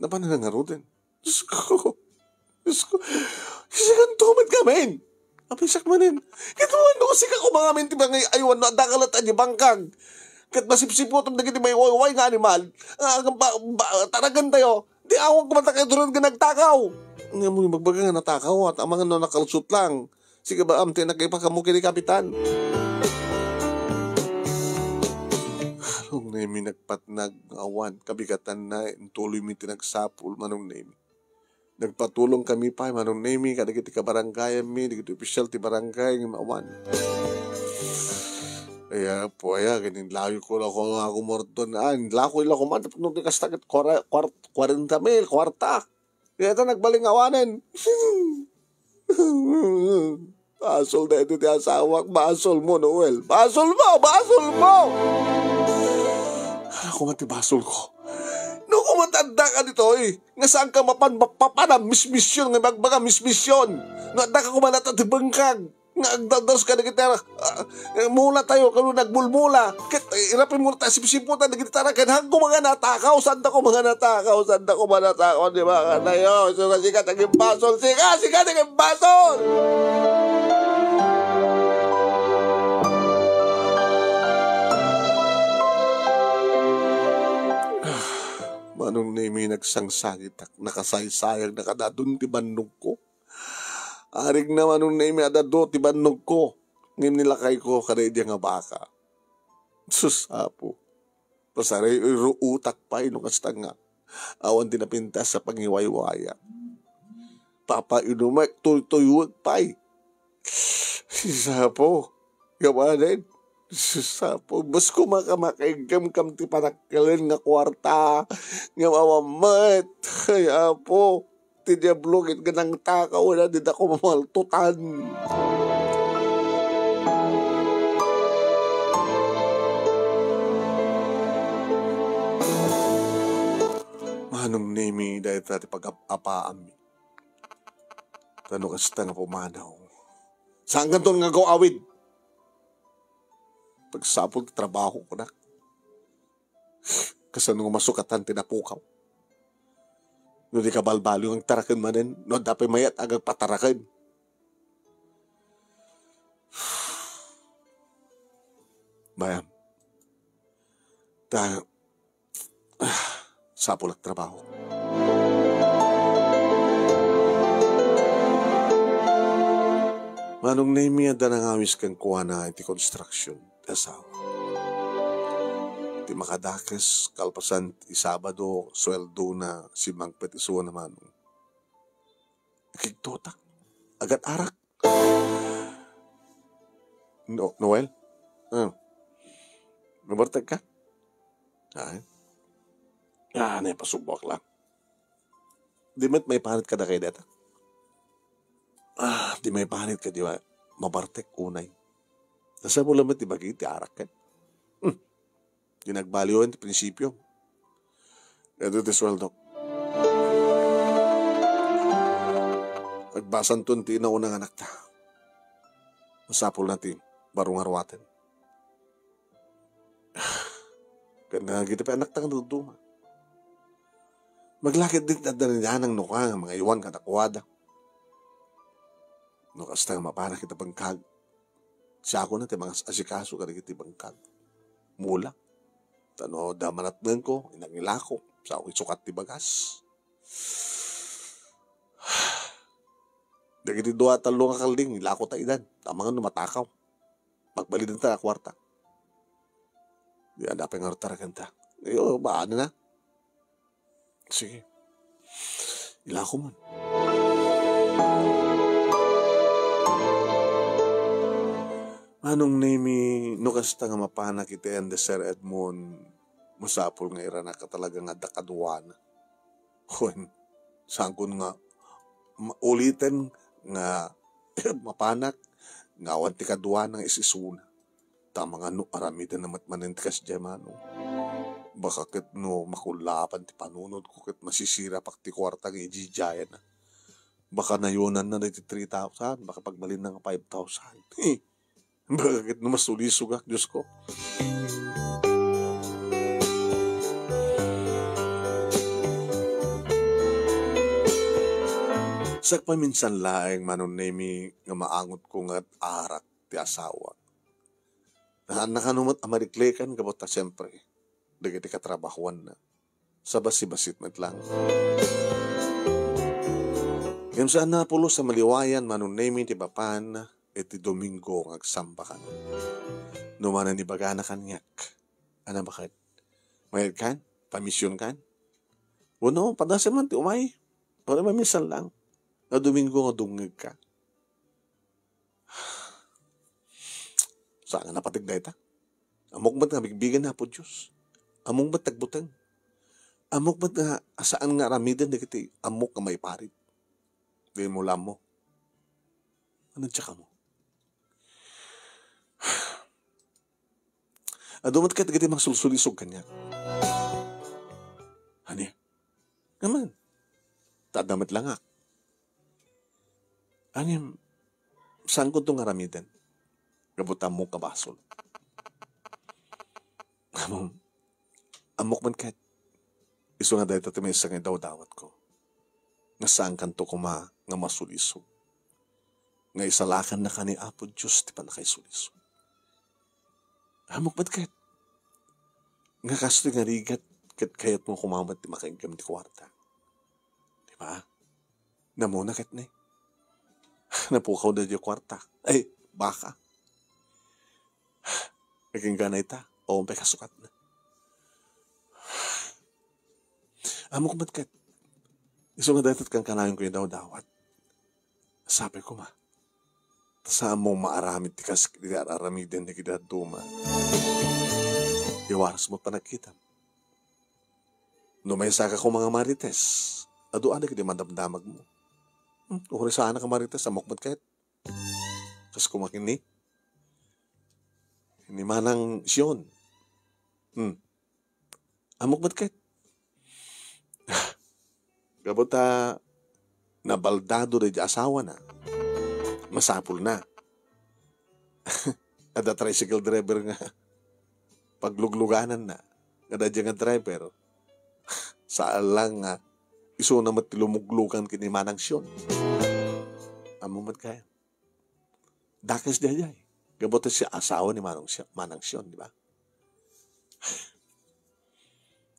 Napan na ngaruden. Diyos ko. Diyos ko. Sikanto met ngamin. Apisak manen. Ket no sika koma ngamin ti mangay-aywan no adda ka latta di bangkag. Ket masipsiputom dagiti maywayway nga animal. Ah, ba, ba, taragan tayo. Di awang kumanta kayo duran nga nagtakaw. Nga mo yung magbaga nga natakaw at amangan no nakalusot lang. Sige ba, am, tinagay pa kamo kini kapitan. Nung nemi nagpatnag nga awan, kabigatan na, intuloy mi ti nagsapul, manong nemi. Nagpatulong kami pa, manong nemi, kadagiti kabaranggayan mi, dagiti opisyal ti barangay, nga awan. Aya, po, aya, ganin layo ko lang kung ako morton, ah, lako ila kuman, tapos nung tikas takit, kwara-, kwar-, kwarenta mil, kwarta. Kaya ito, nagbaling awanen. Basol na ito ti asawak. Basol mo, Noel. Basol mo! Basol mo! Ano ko man ti basol ko? No, kuman ti adda ka ditoy, nga saan ka mapan, mapapanam, mismisyon, nga magbaga, mismisyon. No, adda ka kuman ata ti bengkag. Nga agdadros ka dagiti, ah, eh, mula tayo, kano nagmulmula. Ket, eh, irapin mo ta sipsiputan dagiti tara, ken hagko mga natakaw, saan ko mga natakaw, saan ko mga natakaw, di ba? Kanayo, so, kasi ka naging basol, sika, sika naging basol! Manong Nemi, nagsangsagitak, nakasaysayag, nakadadun ti bannogko. Arig na manong Nemi, adado ti bannogko. Ngem nilakayko kada idi nga baka. Sus, Apo. Pasaray, iruutak pay no kasta nga. Awan ti napintas sa pangiwaywayak. Papainumek, tuytuyuek pay. Sus, Apo. Gawanen. Sus, Apo. Bas ko makamakaiggam kam ti panakkilen nga kwarta. Nga mawamet. Ay, Apo. Ti Diablo ket nga nangtakaw na, dida ko mamaltutan. Manong Nemi, dayta ti pagap-apaanmi. Tano kasta nga pumanaw. Saan kanton nga agaw-awid? Pagsapul ti trabaho ko na. Kasano nga masukatan ti napukaw? No di kabalbaliw nga agtaraken manen, no adda pay mayat a agpataraken. Bayam. Ta, ah, sapul a trabaho. Manong Nemi, adda nangawis kenkuana iti construction ti asawa. Ti makadakes, kalpasan ti Sabado, sueldona, simmangpet isuna, Manong. Ikigtotak. Agat arak. No, Noel? Ah. Nabartek ka? Ay. Ah, naipasubok lang. Di met maipanit kada kay data? Ah, di maipanit ka, di ba? Mabartek unay. Nasa mo lamet ti bagi, ti arak ken. Hmm. Di nagbaliwan ti prinsipio. Ito ti sueldo. Agbasanton ti inauna nga anakta. Masapul na ti baro nga ruaten. Ken dagiti pay anakta nga dadduma. Maglakit dit adda ni Nanang no ka nga mangaywan kadakuada. No kasta nga mapanak ita bangkag. Siakon ti mangas-asikaso kadagiti bangkag. Mula. Ta no adda manatnengko, inangilako. Sa isukat ti bagas. Dagiti dua, tallo nga kalding, ilako ta idan. Amangan no matakaw. Pagbalidanta a kuarta. Di adda pay nga rutar kanta. Iyo, baan na. Sige. Ilako man. Manong Nemi, no kasta nga mapanak iti ayan da Sir Edmond, masapul nga iranak a talaga nga adda kaduana. Wen, saankon nga ma-, uliten nga mapanak nga awan ti kaduana nga is-isuna. Ta amangan no aramiden na met manen ti kasdiay, Manong. Baka ket no makullaapan ti panunotko ket masisirapak ti kuarta nga ididiayna. Baka nayonanna dagiti three thousand, baka pagbalinna nga five thousand. Baka ket no masulisogak, Diosko. Sakpaminsan laeng, Manong Nemi, nga maangotko nga arak ti asawa. Saanna kano met a maliklikan gapu ta siempre, dagiti katrabahoanna. Sabasibasit met lang. Ngem saanna a pulos a maliwayan, Manong Nemi, ti mapan iti Domingo nga agsambakan. No manen ibagana kaniak, "Ana, baket? Mayat kan? Pamision kan?" Wenno, padasem man ti umay. Wenno, maminsan lang. Nga Domingo nga dumngeg ka. Saan nga napateg dayta? Ammok met nga bigbigen ni Apo Dios. Ammok met ti agbuteng. Ammok met nga saan nga aramiden dagiti ammok nga maiparit. Dimo la ammo. Ano, tsaka mo? Adu met ket dagiti mangsulsulisog kaniak. Ania? Ngem, ta adda met langak. Ngem, saanko to nga aramiden. Gapu ta ammok a basol. Ammom, ammok man ket, isu nga dayta ti maysa nga idawdawatko. Nga saankanto koma nga masulisog. Nga isalakanna kaniak ni Apo Dios ti pannakaisulisog. Ammok met ket, nga kastoy nga rigat ket kayatmo koma met ti makaiggem ti kuarta. Di ba? Namuna ket ni. Napukaw da di kuarta. Ay, baka. Nagingganay ta. O, umpay kasukatna. Ammok met ket. Isu nga dayta ti kankanayon ko idawdawat. Sapay koma. Ta saanmo maaramid ti kas-, ti ar-aramiden dagiti dadduma. Iwaras mo panagkitam. No maysaka koma nga marites, adu a dagiti madamdamagmo. Hmm, uray saanak a marites, ammok met ket. Kas koma ken ni, ni Manang Sion. Hmm. Ammok met ket. Gapu ta nabaldado daydi asawana. Masapulna. Adda tricycle driver nga pagluglugananna. Kada daydiay nga driver, saan lang nga isuna met ti lumuglugan ken ni Manang Sion. Ammom met kaya. Dakes daydiay. Gapu ta siak asawa ni Manong Sio-, Manang Sion, di ba?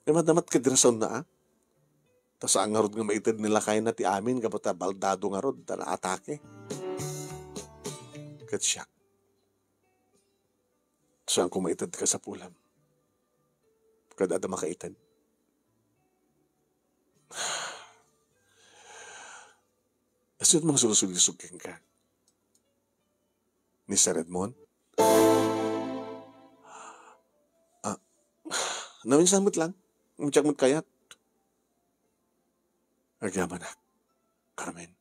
Imadama't ket rason na, ah. Ta saan ngarud nga maited ni lakayna ti amin gapu ta baldado ngarud ta naatake. Ket siak, saanko maited ti kasapulam. Ket adda makaited. Asino mangsulsulisog kenka? Ni Sir Edmond? Ah, naminsan met lang. Diak met kayat. Agyamanak, Carmen.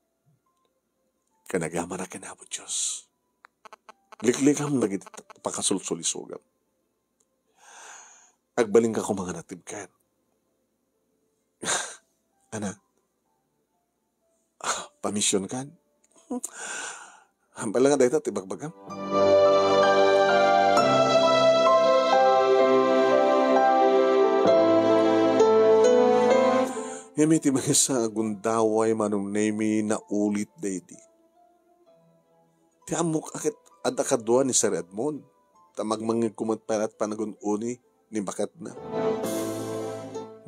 Ken agyamanak ken Apo Dios. Liklikam dagiti pakasulsulisogam. Agbalinka koma nga natibken. Ana, ah, pamisionkan? Hampay la nga dayta ti ibagbagam. Ngem iti maysa a gundaway, Manong Nemi, naulit daydi. Ti ammok a ket adda kadua ni Sir Edmond, ta mangngegko met pay laeng panagun-oni ni baketna.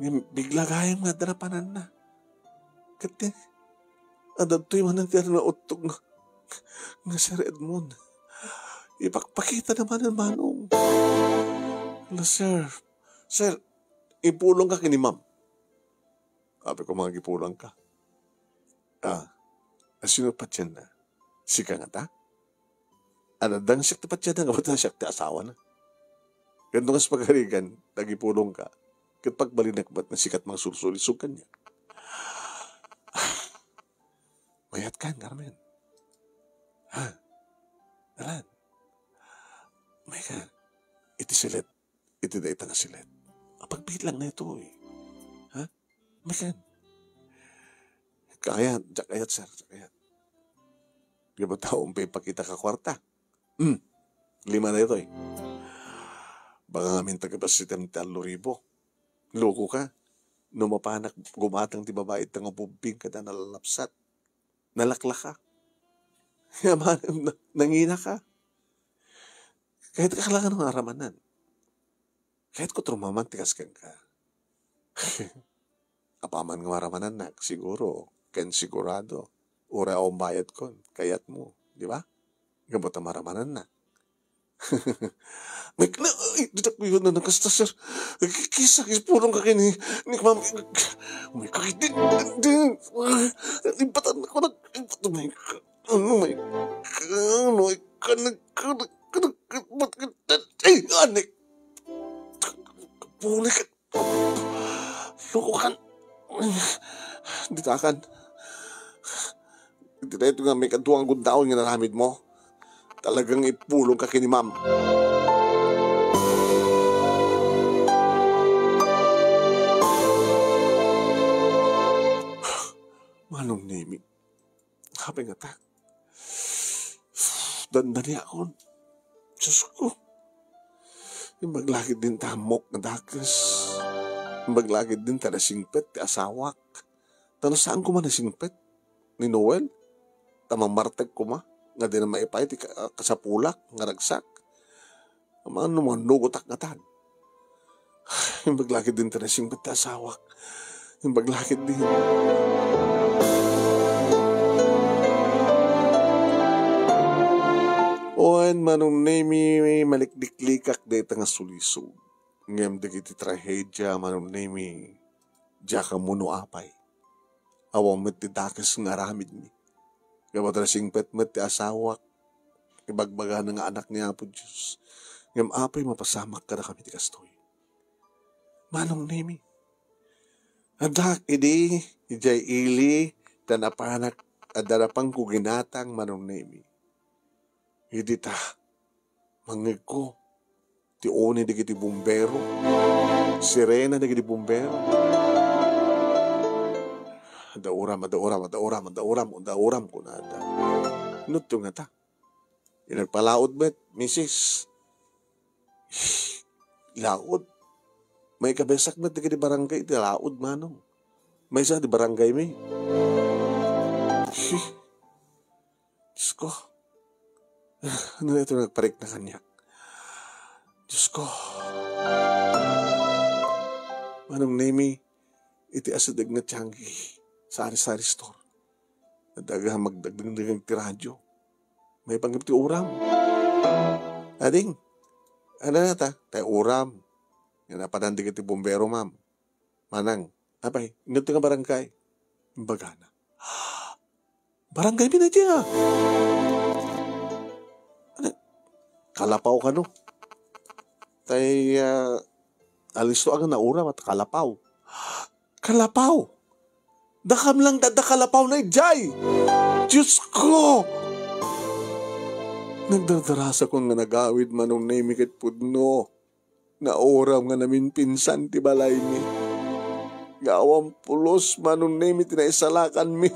Ngem bigla gayam nga adda napananna. Ket ti, adda daytoy manen ti adda nauttog nga, nga Sir Edmond. Ipakpakitana manen, Manong. Hala, sir. Sir, ipulongka ken ni ma'am. Apay koma nga agipulongka? Ah, asino patienna? Sika ngata? Adda nga siak ti patienna, nga siak ti asawana. Ket no kas pagarigan, agipulongka, ket pagbalinek met nga sika ti mangsulsulisog kaniak. Mayatkan, Carmen. Ha? Dalan. Mayka. Iti silet. Iti dayta nga silet. Apagbiit lang daytoy. Ha? Maykan. Kayat, diak kayat, sir, diak kayat. Di ba tao ang ipakita ka kwarta? Hmm. Lima daytoy. Baka ngamin taga-basitem ti allo ribo. Loko ka. No mapanak gumatang ti babai ita nga bubbing kada nalalapsat. Nalaklaka. Yaman, na-, nangina ka. Kahit ka lang nga aramanan. Kahit ko trumaman ti kas kenka. Apaman nga maramanannak, siguro, ken sigurado, uray awan bayadkon, kayatmo, di ba? Gapu ta maramanannak. May kana, ay, ditak ko yun na nakasta, sir. Kisa, kisa, pulong ka kini, ni ma'am. May kakit din, din, din. Ibatan ako na, ibatan, may ka-, ano, may ka-, ano, may ka-, nag-, ka-, nag-, ka-, nag-, ba't ka-, ay, anik. Pulik. Loko kan. Ditakan. Iti daytoy nga may kaduang gundaway nga inaramid mo. Talagang ipulong ka kini ma'am. Manong Nemi. Apay ngata? Dandani akon. Diyos ko. Imbag la ketdin ti ammok nga dakes. Imbag la ketdin ta nasingpet ti asawak. Ta no saan koma nasingpet ni Noel, ta mamartek koma nga dina maipaay ti ka-, kasapulak nga ragsak. Amangan no mannugotak ngatan. Imbag la ketdin ta nasingpet ti asawak. Imbag la ketdin. Wen, Manong Nemi, malikliklikak dayta nga sulisog. Ngem dagiti trahedia, Manong Nemi, diak ammo no apay. Awan met ti dakes nga aramidmi. Gapu ta nasingpet met ti asawak. Ibagbagana nga anak ni Apo Dios. Ngem apay mapasamak kadakami ti kastoy? Manong Nemi. Addak idi, idiay ili, ta napanak, adda napangko ginatang, Manong Nemi. Idi ta, mangngegko ti uni dagiti bumbero, sirena dagiti bumbero. Adda uram, adda uram, adda uram, adda uram, adda uram, kunada. Nutto ngata. Inagpalaod met, misis. Laod. Maikabessak met dagiti barangay iti laud, manong. Maysa di barangaymi. Shi. Diyos ko. Ano ito nagparikna kaniak? Diyos ko. Manong Nemi, iti asideg nga tianggi, sari-sari store. Nadaga magdagdagdag ti radyo. May panggap ti uram. Ading, ano na ta? Tay uram. Nga napanan di kiti bombero, ma'am. Manang, apay, inno ti nga barangay? Imbagana. Barangay Binadya. Ano? Kalapaw kano? Tay, ah, alisto ang nauram at kalapaw. Kalapaw! Dakam lang dadda kalapaw na ijay! Diyos ko! Nagdardarasakon nga nagawid manong Nemi ket pudno. Nauram nga naminpinsan ti balaymi. Nga awan pulos manong Nemi ti naisalakanmi.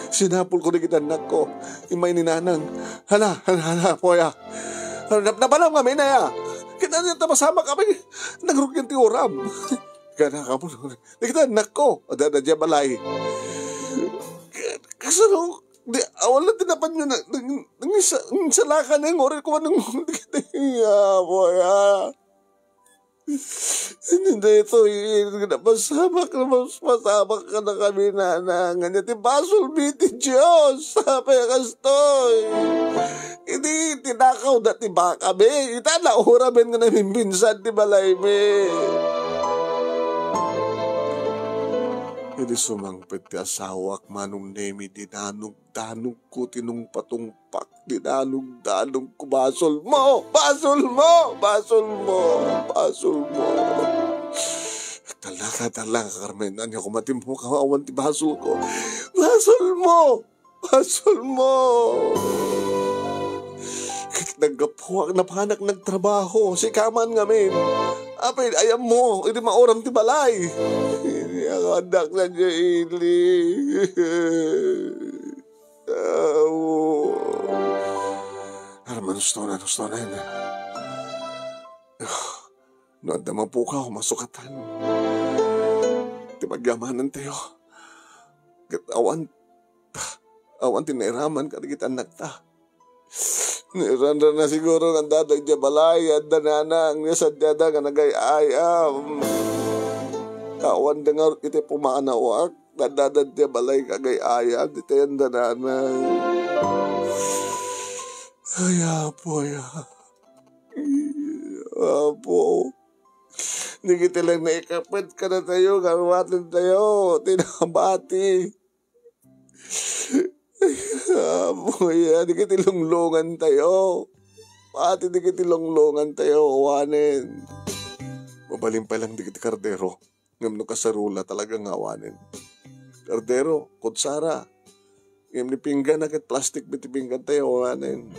Sinapulko dagiti annakko. Immay ni nanang. Hala, hala, hala, puya. Hala, nap-, napalam kami na ya. Kita niya ta masamak kami. Nagrugian ti uram. Kana ka po. Dagiti annakko. Adda, adda diay balay. Kasano, di, awan lang tinapan nyo na, nang, nang isa, nang isalakan na yung oras ko, manong, dagiti, ah, puya. Hindi daytoy, napasamak, napasamak ka na kami, nanang. Anya ti basol mi ti Dios. Apay kastoy. Idi tinakaw da ti baka mi, ita na uramen nga naminpinsan ti balay mi. Idi sumangpet ti asawak, manong Nemi, dinanugdanugko ti nungpatungpak. Dinanugdanugko, basol mo! Basol mo! Basol mo! Basol mo! Talaga, talaga, Carmen. Anya ko matimpo ka, awan ti basol ko. Basol mo! Basol mo! Ket naggapuak, napanak nagtrabaho. Sika man ngamin. Apay, ayam mo, idi mauram ti balay. Ini ang anak na niya, Ili. Aw. Arman, ustonan, ustonan. No adda mapukaw, masukatan. Ti pagyamanantayo. Ket awan, awan ti nairaman kadagiti annakta. Nairanran na siguro nga addada idiay balay, adda nanang, nga sadiada nga nagay-ayam. Awan da ngarud iti pumanawak, addada idiay balay nga agay-ayam, iti adda nanang. Ay, Apo, ay, Apo. Dagiti lang naikapet kadatayo, nga awaten tayo, ti nabati. Apo, ya, dagiti lunglongantayo. Pati dagiti lunglongantayo, awanen. Mabalin pa lang dagiti kardero. Ngem no kasarula, talaga nga awanen. Kardero, kutsara. Ngem ni pinggan a ket plastik mi ti pinggantayo, awanen.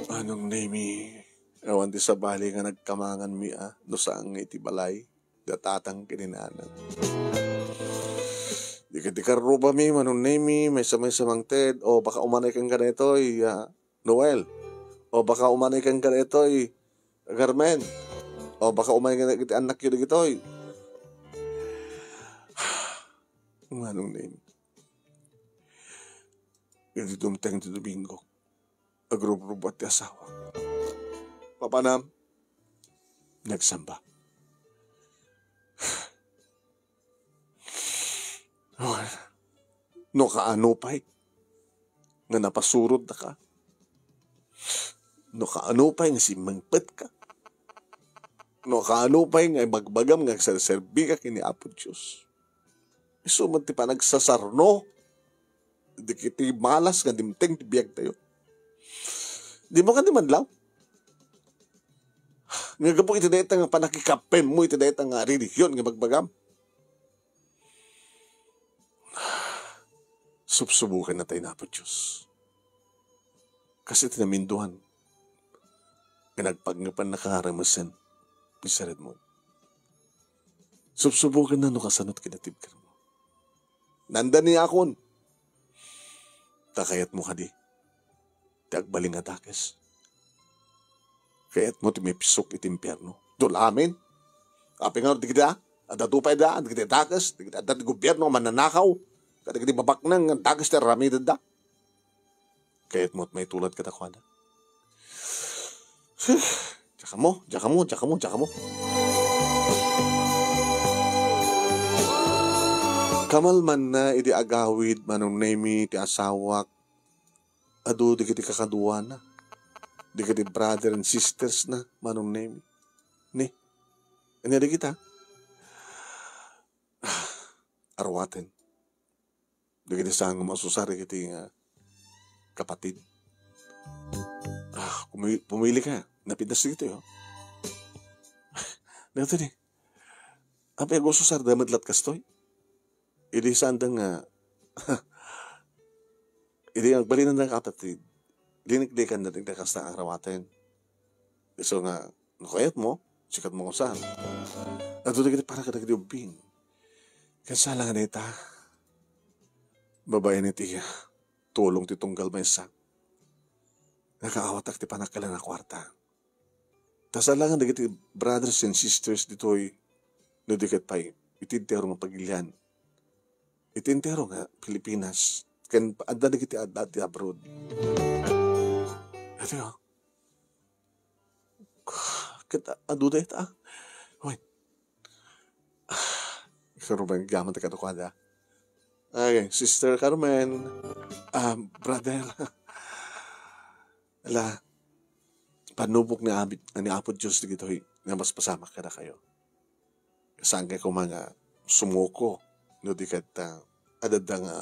Manong Nemi, awan ti sabali nga nagkamanganmi a no saan nga iti balay, da tatang ken ni nanang. Di ket ti karrubami, Manong Nemi, maysa-maysa mangted, o baka umanay kenka daytoy, ah, Noel. O baka umanay kenka daytoy, Carmen. O baka umanay kenka dagiti annakyo dagitoy. Manong Nemi. Iti dumteng ti Domingo, agrubrubbuat ti asawak. Papanam, nagsamba. No kaano pay nga napasurotka, no kaano pay nga simmangpetka, no kaano pay nga ibagbagam nga agserserbika ken ni Apo Dios. Isu met ti panagsasarno dagiti malas nga dimteng ti biagtayo. Dimo kadi manlaw? Nga gapu iti dayta nga panakikapenmo iti dayta nga relihion nga ibagbagam. Subsubuken natay na, Apo Dios. Kas iti naminduan nga nagpagngepannaka nga remesen ti saredmo. Subsubukenna no kasano ti kinatibkermo. Nandaniakon. Ta kayatmo kadi. ti agbalin nga dakes. Kayatmo ti maipsuk iti impierno. Dua lamin. Apay nga dagiti, ah, adda pay da, dagiti dakes, dagiti adda ti gobierno nga mannanakaw, kadagiti babaknang nga dakes ti aramidenda. Kayatmo ti maitulad kadakuada. Diak ammo, diak ammo, diak ammo, diak ammo. Kamalmanna idi agawid Manong Nemi ti asawak, adu dagiti kakaduana, dagiti brother and sisters na, Manong Nemi. Ni, ania dagita? Arwaten. Dagiti saan nga masusar iti, ah, kapatid. Ah, pumi-, pumili ka. Napintas dagitoy, oh. Dagitoy ni. Apay nga ususar da met lat kastoy? Idi saan da nga, idi agbalin da nga kapatid, dinikdikan da ti kasta nga arawaten. Isu nga, no kayatmo, sikat mo usan. Adu dagiti para kadagiti ubbing. Ken saan la nga dayta, babaen iti tulong ti tunggal maysa, nakaawatak ti panagkalan a kuarta. Ta saan la nga dagiti brothers and sisters ditoy, no di ket pay, iti entero nga pagilian. Iti entero nga Pilipinas. Ken adda dagiti adda ti abroad. Ito, oh. Ket adu dayta. Wait. Carmen, gaman ta kadakuada. Okay, Sister Carmen, ah, brother. Ala, panubok ni Abi-, ni Apo Dios dagitoy nga maspasamak kadakayo. Saan kay koma nga sumuko, no di ket, ah, adda nga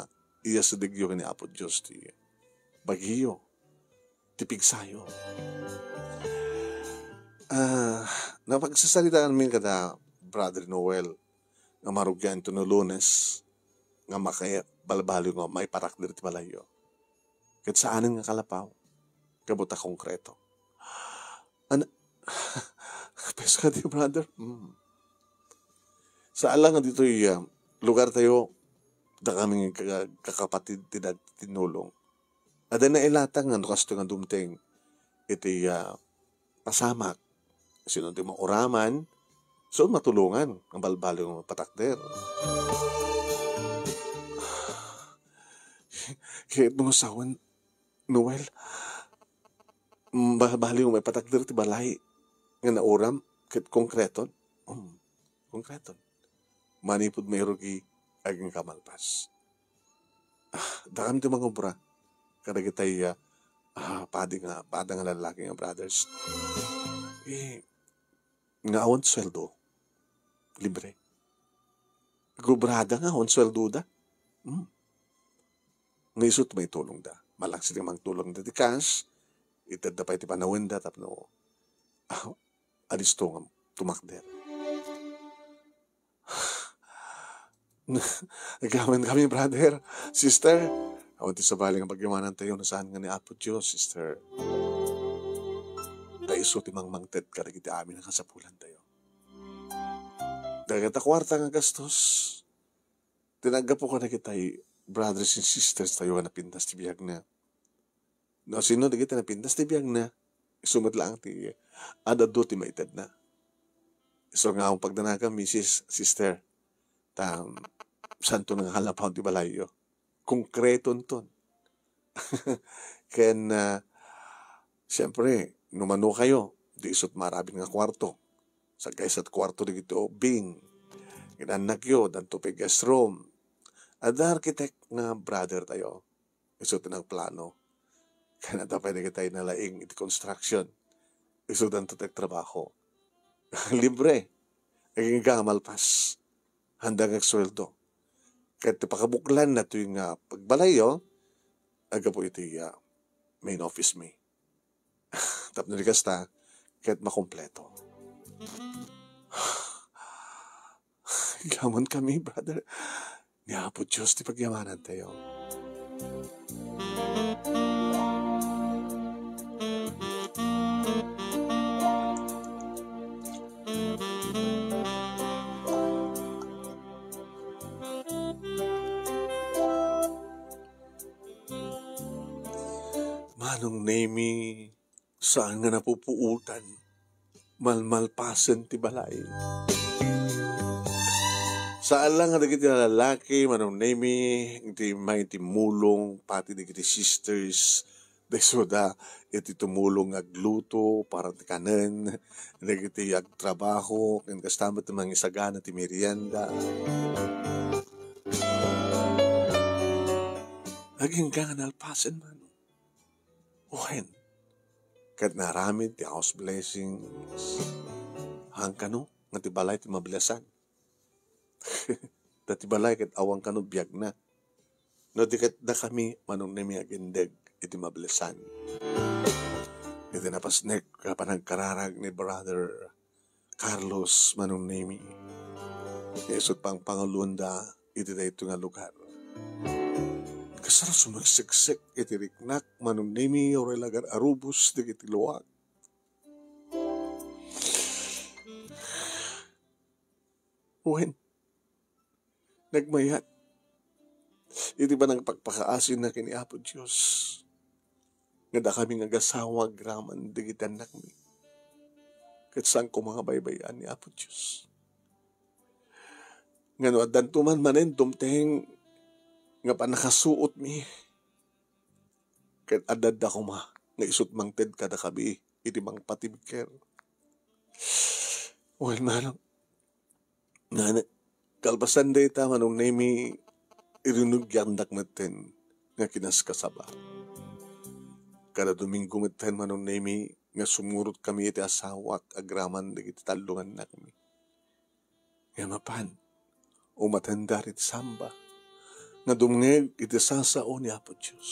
iyasidegyo ken ni Apo Dios ti bagiyo, ti pigsayo. Ah, napagsasalitaanmi kada Brother Noel nga marugian ti no Lunes nga makaibalbaliw nga maipatakder ti balayyo. Ket saanen nga kalapaw, gapu ta konkreto. An-, Peska di, brother? Mm. Saan la nga ditoy, ah, lugar tayo, dakami nga ka-, kakapatid ti nagtinulong. Adda nailatang nga no kastoy nga dumteng iti, ah, pasamak. Sino ti mauraman, saan matulongan nga balbaliw nga patakder. Ket no sawen, Noel, mm, balbaliw nga maipatakder ti balay nga nauram ket konkreton. Mm, konkreton. Manipud mairugi agingga malpas. Ah, dakami ti mangubra kadagitay, ah, ah, padi nga, pada nga lallaki nga brothers. Eh, nga awan sueldo, libre. Gubrada nga awan sueldo da. Hmm. Nga isu ti maitulongda. Malaksid nga mangtulongda ti cash, itedda pay ti panawenda tapno, ah, alisto nga tumakder. Agamen kami, brother, sister. Awan ti sabali nga pagyamanantayo no saan nga ni Apo Dios, sister. Ta isu ti mangmangted kadagiti amin a kasapulantayo. Dagita kuarta nga gastos, ti naggapu kadagitay brothers and sisters tayo nga napintas ti biagna. No sino dagiti napintas ti biagna, isu met laeng ti ad-adu ti maitedna. Isu nga awan pagdanagan, misis, sister, ta saanto nga kalapaw ti balayyo. Konkretonton. Ken, ah, siempre, no mano kayo, di isut maarabin nga kuarto. Saggaysat kuarto dagiti ubbing. Inannakyo, danto pay guest room. Adda architect nga brother tayo. Isu ti nagplano. Ken adda pay dagitay nalaing iti construction. Isu danto ti agtrabaho. Libre. Agingga a malpas. Haanda nga agsueldo. Ket ti pakabuklanna toy nga pagbalayyo, aggapu iti, ah, main office mi. Tapno di kasta, ket makompleto. Agamen kami, brother. Ni Apo Dios ti pagyamanantayo. Manong Nemi, saan nga napupuotan. Malmalpasen ti balay. Saan lang nga dagiti lalaki, Manong Nemi, ti may ti mulong, pati dagiti sisters, daysuda iti tumulong nga agluto para ti kanen, dagiti agtrabaho, ken kasta met ti mangisagana ti merienda. Agingga nga nalpasen, Manong. Wen, ket naaramid ti house blessings. Haan kano nga ti balay ti mablesan. Ta ti balay ket awan kano biagna. No di ket dakami, Manong Nemi, agindeg iti mablesan. Iti napasnek a panagkararag ni Brother Carlos, Manong Nemi, nga isut' pangpanguloanda iti daytoy nga lugar. Kasla sumagseksek iti riknak, Manong Nemi, uray la agararubos dagiti luag. Wen, nagmayat iti panangpakpakaasina ken ni Apo Dios nga dakami nga agasawa agraman dagiti annakmi. Ket saan koma nga baybay-an ni Apo Dios. Nga no addanto man manen dumteng nga pannakasuotmi, ket adda koma nga isut' mangted kadakami iti mangpatibker. Wen, Manong, nga ne-, kalpasan dayta, Manong Nemi, irinugiandak metten nga kinaskasaba. Kada Domingo metten, Manong Nemi, nga sumurotkami iti asawak agraman dagiti tallo nga annakmi. Nga mapan, umatendar iti samba nga dumngeg iti sasao ni Apo Dios.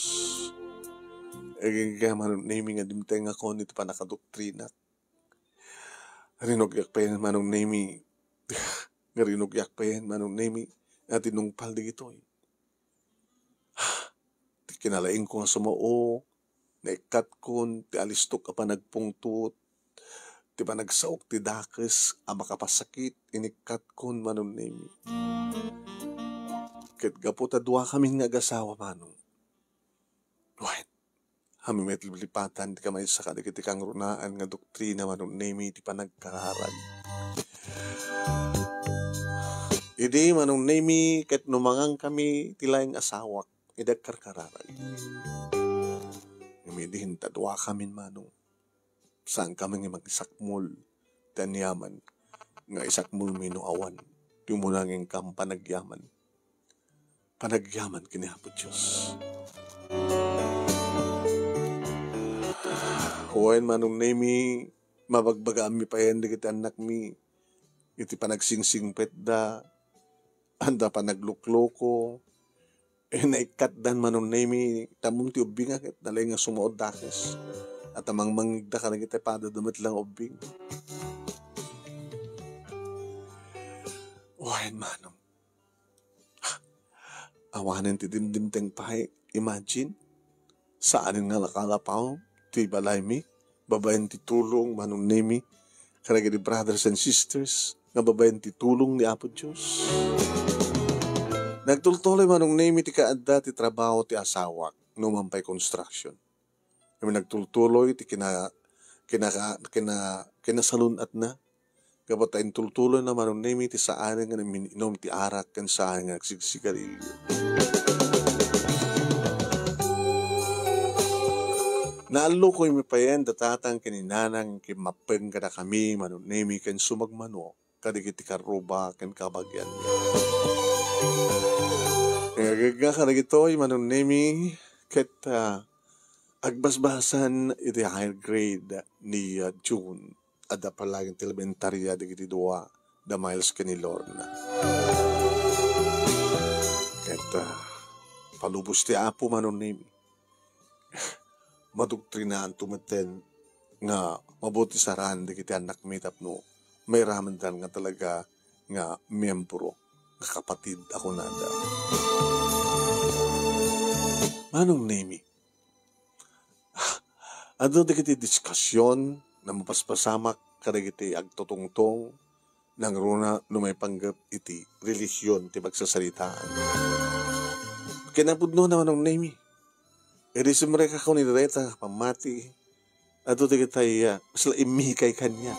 Agingga, Manong Nemi, nga dimtengakon iti pannakadoktrinak. Rinugiak payen, Manong Nemi, nga rinugiak payen, Manong Nemi, nga tinungpal dagitoy. Ti kinalaingko nga sumao, naikkatkon ti alistok a panagpungtot, ti panagsaok ti dakes a makapasakit, inikkatkon, Manong Nemi. Ket gapu ta duakami nga agasawa, Manong. Wen, amin met liplipatan ti kamaysa kadagiti kangrunaan nga doktrina, Manong Nemi, ti panagkararag. Idi, Manong Nemi, ket numangangkami ti laeng asawak, idi agkarkararag. Ngem idi inta duakamin, Manong, saankami nga mangisakmol ti aniaman nga isakmolmi no awan ti umuna nga inkam panagyaman. Panagyaman ken ni Apo Dios. Wen, Manong Nemi, mabagbagaanmi payen dagiti annakmi iti panagsingsingpetda, adda panaglukloko. Eh, naikkatdan, Manong Nemi, tamum ti ubbing a ket nalaing nga sumaod dakes. At mangmangngegda kadagiti padada met lang ubbing. Wen, Manong. Awanen ti dimdimteng pay. Imagine, saanen nga nakalapaw ti balaymi, babaen ti tulong, Manong Nemi, kadagiti brothers and sisters, nga babaen ti tulong ni Apo Dios. Nagtultuloy, Manong Nemi, ti kaadda ti trabaho ti asawak, no man pay construction. Kami nagtultuloy ti kina-, kinaka-, kina-, kinasalun-atna. Gapu ta intultuloyna, Manong Nemi, ti saanen nga namin-inom ti arak ken saanen nga nagsigsigarilio. Naallokoymi payen da tatang ken ni nanang nga kimmappeng kadakami, Manong Nemi, ken sumagmamano kadagiti karruba ken kabagianmi. Nga, nga kadagitoy, Manong Nemi, ket, ah, agbasbasan iti higher grade ni, ah, June. Adda pay laeng ti elementaria dagiti dua, da Miles ken ni Lorna. Ket, ah, palubos ti Apo, Manong Nemi. Madoktrinaanto metten nga mabuti saraan dagiti annakmi tapno mairamandan nga talaga nga miyembro nga kapatid a kunada. Manong Nemi, adu dagiti diskasion na mapaspasamak kadagiti agtutungtong nangruna no maipanggep iti relihion ti pagsasaritaan. Kinapudno na, Manong Nemi, Idi simrekak ken ni Reta pammati, adu dagitay, ah, kasla immikay kaniak.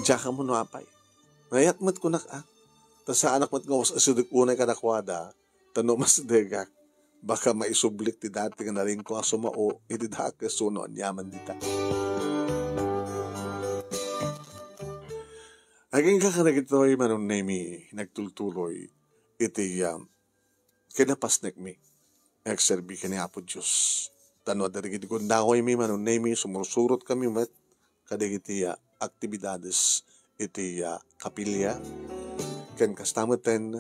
Diak ammo no apay. Nayat met kunak, ah. Ta saanak met nga was-asidek unay kadakuada, ta no masdegak, baka maisublik ti dati nga nalingko a sumao iti dakes wenno aniaman dita. Agingga kadagitoy, Manong Nemi, nagtultuloy iti, ah, kinapasnekmi nga agserbi ken ni Apo Dios. Ta no adda dagiti gundawaymi, Manong Nemi, sumursurotkami met kadagiti, ah, aktibidades iti, ah, kapilya. Ken kasta metten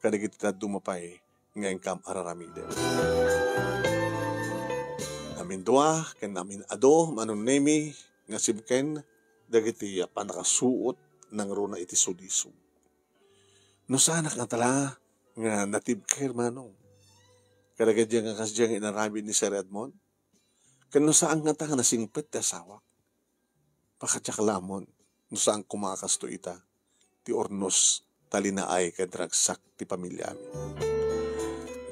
kadagiti dadduma pay nga inkam ar-aramiden. Amindua ken amin-adu, Manong Nemi, nga sibken dagiti, ah, pannakasuot nangruna iti sulisog. No saanak ngata la nga natibker, Manong, kadagiti nga kasdiay nga inaramid ni Sir Edmond, ken no saan ngata nga nasingpet ti asawak, pakadiak lamon no saan koma a kastoy ita ti urnos ta linaay ken ragsak ti pamiliami.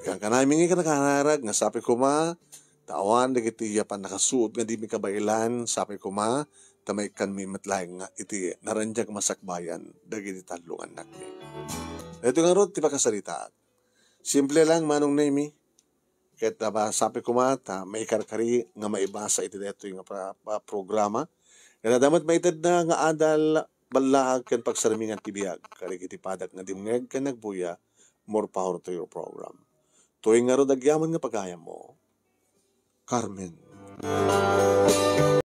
Kankanami nga ikarkararag nga sapay koma ta awan dagiti pannakasuot nga dimi kabaelan, sapay koma ta maikkanmi met laeng nga iti narandiag masakbayan dagiti tallo nga annakmi. Daytoy ngarud ti pakasaritaak. Simple lang, Manong Nemi. Ket, ah, sapay koma ta maikarkari nga maibasa iti daytoy nga pra-, pa-, programa. Ket adda met maitedna nga adal, ballaag ken pagsarmingan ti biag kadagiti padak nga dimngeg ken nagbuya. More power to your program. Tuwing ngarud agyaman nga pagayammo, Carmen.